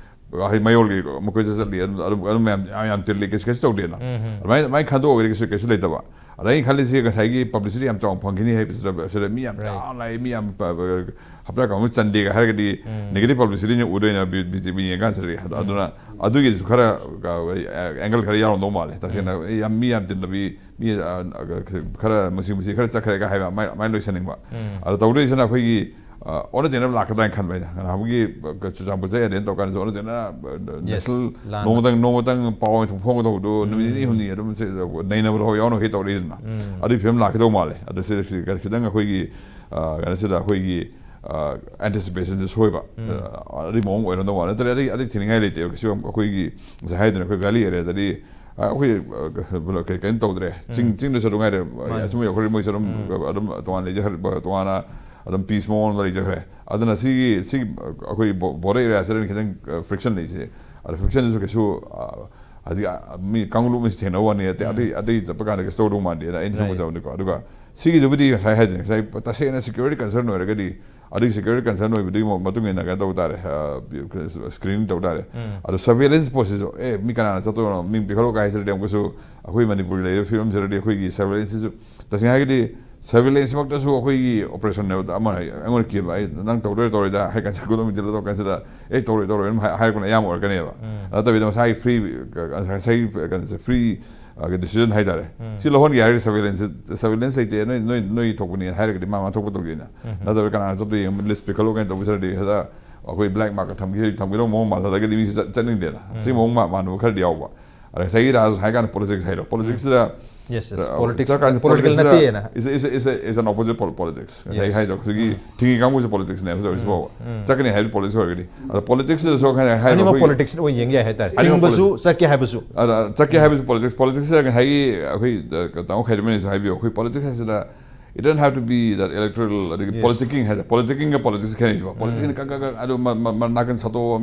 ꯍꯥꯏꯗꯤ ꯃꯌꯣꯜꯒꯤ ꯃꯈꯣꯏꯁꯨ ꯆꯠꯂꯤ, ꯑꯗꯨꯝ, ꯑꯗꯨꯝ, ꯑꯗꯨꯝ ꯃꯌꯥꯝ, ꯌꯥꯝ, ꯌꯥꯝ ꯇꯤꯜꯂꯤ, ꯀꯩꯁꯨ, ꯀꯩꯁꯨ ꯇꯧꯗꯦꯅ꯫ ꯎꯝ, ꯎꯝ. ꯑꯗꯨꯃꯥꯏꯅ, ꯑꯗꯨꯃꯥꯏꯅ ꯈꯟꯗꯣꯛꯑꯒꯗꯤ ꯀꯩꯁꯨ, ꯀꯩꯁꯨ ꯂꯩꯇꯕ꯫ ꯑꯗ ꯑꯩꯅ ꯈꯜꯂꯤꯁꯤ ꯉꯁꯥꯏꯒꯤ ꯄꯕ꯭ꯂꯤꯁꯤꯇꯤ ꯌꯥꯝ ꯆꯥꯎꯅ ꯐꯪꯈꯤꯅꯤ ꯍꯥꯏꯕꯁꯤꯗ, ꯁꯤꯗ ꯃꯤ ꯌꯥꯝ Right. ꯇꯥꯅ ꯂꯥꯛꯑꯦ, ꯃꯤ ꯌꯥꯝ ꯄ-, ꯄ-, ꯍꯞꯇꯥ ꯀꯥꯡꯕꯨ ꯆꯟꯗꯦꯒ ꯍꯥꯏꯔꯒꯗꯤ ꯎꯝ. ꯅꯦꯒꯦꯇꯤꯚ ꯄꯕ꯭ꯂꯤꯁꯤꯇꯤꯅ ꯎꯗꯣꯏꯅ ꯕꯤ-, ꯕꯤ ꯖꯦ ꯄꯤ ꯌꯦꯡꯉꯀꯥꯟꯗ ꯆꯠꯂꯤ꯫ ꯑꯗ ꯎꯝ. ꯑꯗꯨꯅ ꯑꯗꯨꯒꯤꯁꯨ ꯈꯔ, ꯑ, ꯑꯦꯡꯒꯜ ꯈꯔ ꯌꯥꯎꯔꯝꯗꯧ ꯃꯥꯜꯂꯦ꯫ ꯇꯁꯦꯡꯅ ꯎꯝ. ꯌꯥꯝ, ꯃꯤ ꯌꯥꯝ ꯇꯤꯟꯕ ꯃꯤ, ꯃꯤ, ꯑ, ꯑ, ꯈꯔ ꯃꯁꯤ, ꯃꯁꯤ ꯈꯔ ꯆꯠꯈ꯭ꯔꯦꯒ ꯍꯥꯏꯕ ꯑꯗꯨꯃꯥꯏꯅ, ꯑꯗꯨꯃꯥꯏꯅ ꯂꯣꯏꯁꯟꯅꯤꯡꯕ꯫ ꯎꯝ. ꯑꯗ ꯇꯧꯗꯣꯏꯁꯤꯅ ꯑꯩꯈꯣꯏꯒꯤ, ꯑ, ꯑꯣꯟꯅ ꯇꯩꯅꯕ ꯂꯥꯛꯀꯗ꯭ꯔꯥ ꯍꯥꯏꯅ ꯈꯟꯕ ꯑꯩꯅ꯫ ꯅꯍꯥꯟꯃꯨꯛꯀꯤ, ꯑ, ꯆꯨꯔꯆꯥꯟꯄꯨꯔ ꯆꯠ ꯌꯥꯗꯦꯅ ꯇꯧꯔ ꯀꯥꯟꯗꯁꯨ ꯑꯣꯟꯅ ꯇꯩꯅꯕ, ꯑ, Yes. ꯅꯦꯁꯅꯦꯜ ꯂꯥꯟꯅ. ꯅꯣꯡꯃꯇꯪ, ꯅꯣꯡꯃꯇꯪ ꯄꯥꯎ ꯑꯣꯏꯅ ꯐꯣꯡꯒꯗꯧꯕꯗꯣ ꯅꯨꯃꯤꯠ ꯅꯤꯅꯤ ꯎꯝ. ꯍꯨꯝꯅꯤ ꯑꯗꯨꯝ ꯁꯦ-, ꯅꯩꯅꯕꯗꯣ ꯌꯥꯎꯅ ꯀꯩ ꯇꯧꯔꯛꯏꯗꯅ꯫ ꯎꯝ. ꯑꯗꯨꯒꯤ ꯐꯤꯕꯝ ꯂꯥꯛꯀꯗꯧ ꯃꯥꯜꯂꯦ꯫ ꯑꯗ ꯁꯤꯗ, ꯁꯤ ꯈꯤꯇꯪ ꯑꯩꯈꯣꯏꯒꯤ, ꯑ, ꯀꯩꯅꯣꯁꯤꯗ ꯑꯩꯈꯣꯏꯒꯤ, ꯑ, ꯑꯦꯟꯇꯤꯁꯤꯄꯦꯁꯟꯁꯦ ꯁꯣꯏꯕ꯫ ꯎꯝ. ꯑ, ꯑꯗꯨꯒꯤ ꯃꯑꯣꯡ ꯑꯣꯏꯔꯝꯗꯧ ꯃꯥꯜꯂꯦ꯫ ꯅꯠꯇ꯭ꯔꯗꯤ ꯑꯇꯩ, ꯑꯇꯩ ꯊꯤꯅꯤꯡꯉꯥꯏ ꯂꯩꯇꯦꯕ꯫ ꯀꯩꯁꯨ ꯌꯥꯝ ꯑꯩꯈꯣꯏꯒꯤ ꯉꯁꯥꯏ ꯍꯥꯏꯗꯨꯅ ꯑꯩꯈꯣꯏ ꯚꯦꯂꯤ ꯑꯦꯔꯤꯌꯥꯗꯗꯤ ꯑ, ꯑꯩꯈꯣꯏ, ꯑ, ꯀ-, ꯀ-, ꯀꯩꯅꯣ ꯇꯧꯗ꯭ꯔꯦ꯫ ꯆꯤꯡ, ꯎꯝ. ꯆꯤꯡꯗꯁꯨ ꯑꯗꯨꯝ ꯉꯥꯏꯔꯦ꯫ ꯃꯥꯅꯦ. ꯑꯁꯨꯝ ꯑꯩꯈꯣꯏ ꯃꯣꯏꯁꯨ ꯑꯗꯨꯝ, ꯎꯝ. ꯑꯗꯨꯝ ꯇꯣꯉꯥꯟꯅ ꯂꯩꯖꯈ꯭ꯔ-, ꯇꯣꯉꯥꯟꯅ, ꯑꯗꯨꯝ ꯄꯤꯁ ꯃꯑꯣꯡ ꯑꯃ ꯂꯩꯖꯈ꯭ꯔꯦ꯫ ꯑꯗꯨꯅ ꯁꯤꯒꯤ ꯁꯤ ꯑꯩꯈꯣꯏ ꯕꯣꯔꯗꯔ ꯑꯦꯔꯤꯌꯥꯁꯤꯗ ꯈꯤꯇꯪ ꯐ꯭ꯔꯤꯛꯁꯟ ꯂꯩꯁꯦ꯫ ꯑꯗꯣ ꯐ꯭ꯔꯤꯛꯁꯟꯁꯤꯁꯨ ꯀꯩꯁꯨ ꯍꯧꯖꯤꯛ ꯃꯤ ꯀꯥꯡꯂꯨꯞ ꯑꯃꯁꯨ ꯊꯦꯡꯅꯕ ꯋꯥꯅꯤ, ꯑꯇꯩ ꯑꯇꯩ ꯑꯇꯩ ꯆꯠꯄ ꯀꯥꯟꯗ ꯀꯩꯁꯨ ꯇꯧꯗꯧ ꯃꯥꯟꯗꯦꯅ ꯑꯩꯅ ꯁꯨꯝ ꯎꯖꯕꯅꯤꯀꯣ꯫ ꯑꯗꯨꯒ ꯁꯤꯒꯤꯗꯨꯕꯨꯗꯤ ꯉꯁꯥꯏ ꯍꯥꯏꯗꯣꯏꯅꯦ, ꯉꯁꯥꯏ ꯇꯁꯦꯡꯅ ꯁꯦꯀ꯭ꯌꯨꯔꯤꯇꯤ ꯀꯟꯁꯔꯟ ꯑꯣꯏꯔꯒꯗꯤ ꯑꯗꯨꯒꯤ ꯁꯦꯀ꯭ꯌꯨꯔꯤꯇꯤ ꯀꯟꯁꯔꯟ ꯑꯣꯏꯕꯗꯨꯒꯤ ꯃꯇꯨꯡ ꯏꯟꯅ ꯀꯩꯅꯣ ꯇꯧꯕ ꯇꯥꯔꯦ, ꯁ꯭ꯀ꯭ꯔꯤꯅꯤꯡ ꯇꯧ ꯇꯥꯔꯦ꯫ ꯑꯗꯣ ꯁꯔꯚꯦꯂꯦꯟꯁ ꯄꯣꯁꯁꯤꯁꯨ ꯑꯦ ꯃꯤ ꯀꯅꯥꯅ ꯆꯠꯇꯣꯏꯅꯣ, ꯃꯤꯡ ꯄꯤꯈꯠꯂꯣ ꯀꯥꯏ ꯍꯥꯏꯁꯤꯔꯗꯤ ꯑꯃꯨꯛꯀꯁꯨ ꯑꯩꯈꯣꯏ ꯃꯅꯤꯄꯨꯔꯒꯤ ꯂꯩꯔꯤꯕ ꯐꯤꯕꯝꯁꯤꯗꯗꯤ ꯑꯩꯈꯣꯏꯒꯤ ꯁꯔꯚꯦꯂꯦꯟꯁꯁꯤꯁꯨ ꯇꯁꯦꯡꯅ ꯍꯥꯏꯔꯒꯗꯤ ꯁꯔꯚꯦꯂꯦꯟꯁꯃꯛꯇꯁꯨ ꯑꯩꯈꯣꯏꯒꯤ ꯑꯣꯄꯔꯦꯁꯟꯅꯦꯕ꯫ ꯑꯃꯅ ꯑꯩꯉꯣꯟꯗ ꯀꯤꯕ, ꯑꯩ ꯅꯪ ꯇꯧꯗꯣꯏꯔ ꯇꯧꯔꯣꯏꯗ ꯍꯥꯏ ꯀꯥꯟꯁꯤꯗ ꯒꯨꯂꯣꯃꯤ ꯇꯧꯔ ꯀꯥꯟꯁꯤꯗ ꯑꯦ ꯇꯧꯔꯣꯏ ꯇꯧꯔꯣꯏ ꯑꯗꯨꯝ ꯍꯥꯏꯔꯛꯄꯅ ꯑꯌꯥꯝꯕ ꯑꯣꯏꯔꯛꯀꯅꯦꯕ꯫ ꯅꯠꯇꯕꯤꯗ ꯃꯁꯥꯒꯤ ꯐ꯭ꯔꯤ ꯉꯁꯥꯏꯒꯤ ꯀꯩꯅꯣꯁꯦ ꯐ꯭ꯔꯤ ꯗꯤꯁꯤꯖꯟ ꯍꯥꯏꯇꯥꯔꯦ꯫ ꯁꯤ ꯂꯧꯍꯟꯒꯦ ꯍꯥꯏꯔꯒꯗꯤ ꯁꯔꯚꯦꯂꯦꯟꯁ ꯁꯔꯚꯦꯂꯦꯟꯁ ꯂꯩꯇꯦ, ꯅꯣꯏ ꯅꯣꯏ ꯅꯣꯏ ꯊꯣꯛꯄꯅꯤ ꯍꯥꯏꯔꯒꯗꯤ ꯃꯥ ꯃꯥ ꯊꯣꯛꯄ ꯇꯧꯒꯦꯅ꯫ ꯅꯠꯇꯕ ꯀꯅꯥꯅ ꯆꯠꯇꯣꯏ ꯌꯦꯡꯕ ꯂꯤꯁ ꯄꯤꯈꯠꯂꯣ ꯀꯥꯏꯅ ꯇꯧꯕ ꯁꯔꯗꯤ ꯍꯦꯛꯇ ꯑꯩꯈꯣꯏ ꯕ꯭ꯂꯦꯛ ꯃꯥꯔꯛꯀ ꯊꯝꯈꯤ ꯊꯝꯈꯤꯗꯧ ꯃꯑꯣꯡ ꯃꯥꯜꯍꯜꯂꯒꯗꯤ ꯃꯤꯁꯤ ꯆꯠ- ꯆꯠꯅꯤꯡꯗꯦꯅ꯫ ꯁꯤ ꯃꯑꯣꯡ ꯃꯥ- ꯃꯥꯟꯅꯕ ꯈꯔꯗꯤ ꯌꯥꯎꯕ꯫ ꯑꯗ ꯉꯁꯥꯏꯒꯤ ꯔꯥꯖ ꯍꯥꯏ ꯀꯥꯟꯗ ꯄꯣꯂꯤꯇꯤꯛꯁ ꯍꯥꯏꯔꯣ, ꯄꯣꯂꯤꯇꯤꯛꯁꯁꯤꯗ Yes, yes. ꯑ, Politics, ꯆꯠꯀꯥꯟꯁꯤ political ꯄꯣꯂꯤꯇꯤꯛꯁꯁꯤꯗ ꯅꯠꯇꯦꯅ. Is, is, is, is an opposite pol- politics. ꯉꯁꯥꯏ Yes. ꯍꯥꯏꯗꯣ ꯍꯧꯖꯤꯛꯀꯤ ꯊꯤꯡꯉꯤ ꯀꯥꯡꯕꯨꯁꯦ ꯄꯣꯂꯤꯇꯤꯛꯁꯅꯦ ꯍꯧꯖꯤꯛ ꯍꯧꯖꯤꯛ ꯐꯥꯎꯕ꯫ ꯆꯠꯀꯅꯤ ꯍꯥꯏꯕꯗꯤ ꯄꯣꯂꯤꯇꯤꯛꯁ ꯑꯣꯏꯔꯒꯗꯤ꯫ ꯑꯗꯣ ꯄꯣꯂꯤꯇꯤꯛꯁꯁꯤꯗꯁꯨ ꯉꯁꯥꯏ ꯍꯥꯏꯔꯤꯕ ꯑꯅꯤꯃꯛ ꯑꯩꯈꯣꯏꯒꯤ- ꯄꯣꯂꯤꯇꯤꯛꯁ ꯑꯣꯏ ꯌꯦꯡ ꯌꯥꯏ ꯍꯥꯏꯇꯥꯔꯦ꯫ ꯑꯅꯤꯃꯛ ꯊꯤꯡꯕꯁꯨ politics. ꯆꯠꯀꯦ ꯍꯥꯏꯕꯁꯨ꯫ ꯑꯗ ꯆꯠꯀꯦ ꯍꯥꯏꯕꯁꯨ ꯄꯣꯂꯤꯇꯤꯛꯁ, ꯄꯣꯂꯤꯇꯤꯛꯁꯁꯤꯗ ꯉꯁꯥꯏꯒꯤ ꯑꯩꯈꯣꯏ ꯑ, ꯇꯥꯃꯣ ꯈꯥꯏꯗꯃꯅꯤꯁꯨ ꯍꯥꯏꯕꯤꯌꯨ, ꯑꯩꯈꯣꯏ ꯄꯣꯂꯤꯇꯤꯛꯁ ꯍꯥꯏꯁꯤꯗ it doesn't have to be that electoral ꯑꯗꯒꯤ Yes. ꯄꯣꯂꯤꯇꯤꯛꯀꯤꯡ ꯍꯥꯏꯗ ꯄꯣꯂꯤꯇꯤꯛꯀꯤꯡꯒ ꯄꯣꯂꯤꯇꯤꯛꯁ ꯈꯦꯠꯅꯩꯁꯤꯕ꯫ ꯄꯣꯂꯤꯇꯤꯛꯁꯅ ꯀꯛ ꯀꯛ ꯀꯛ ꯑꯗꯨ ꯃ- ꯃ- ꯃ- ꯅꯥꯀꯟ ꯁꯠꯇꯣꯛꯑꯒ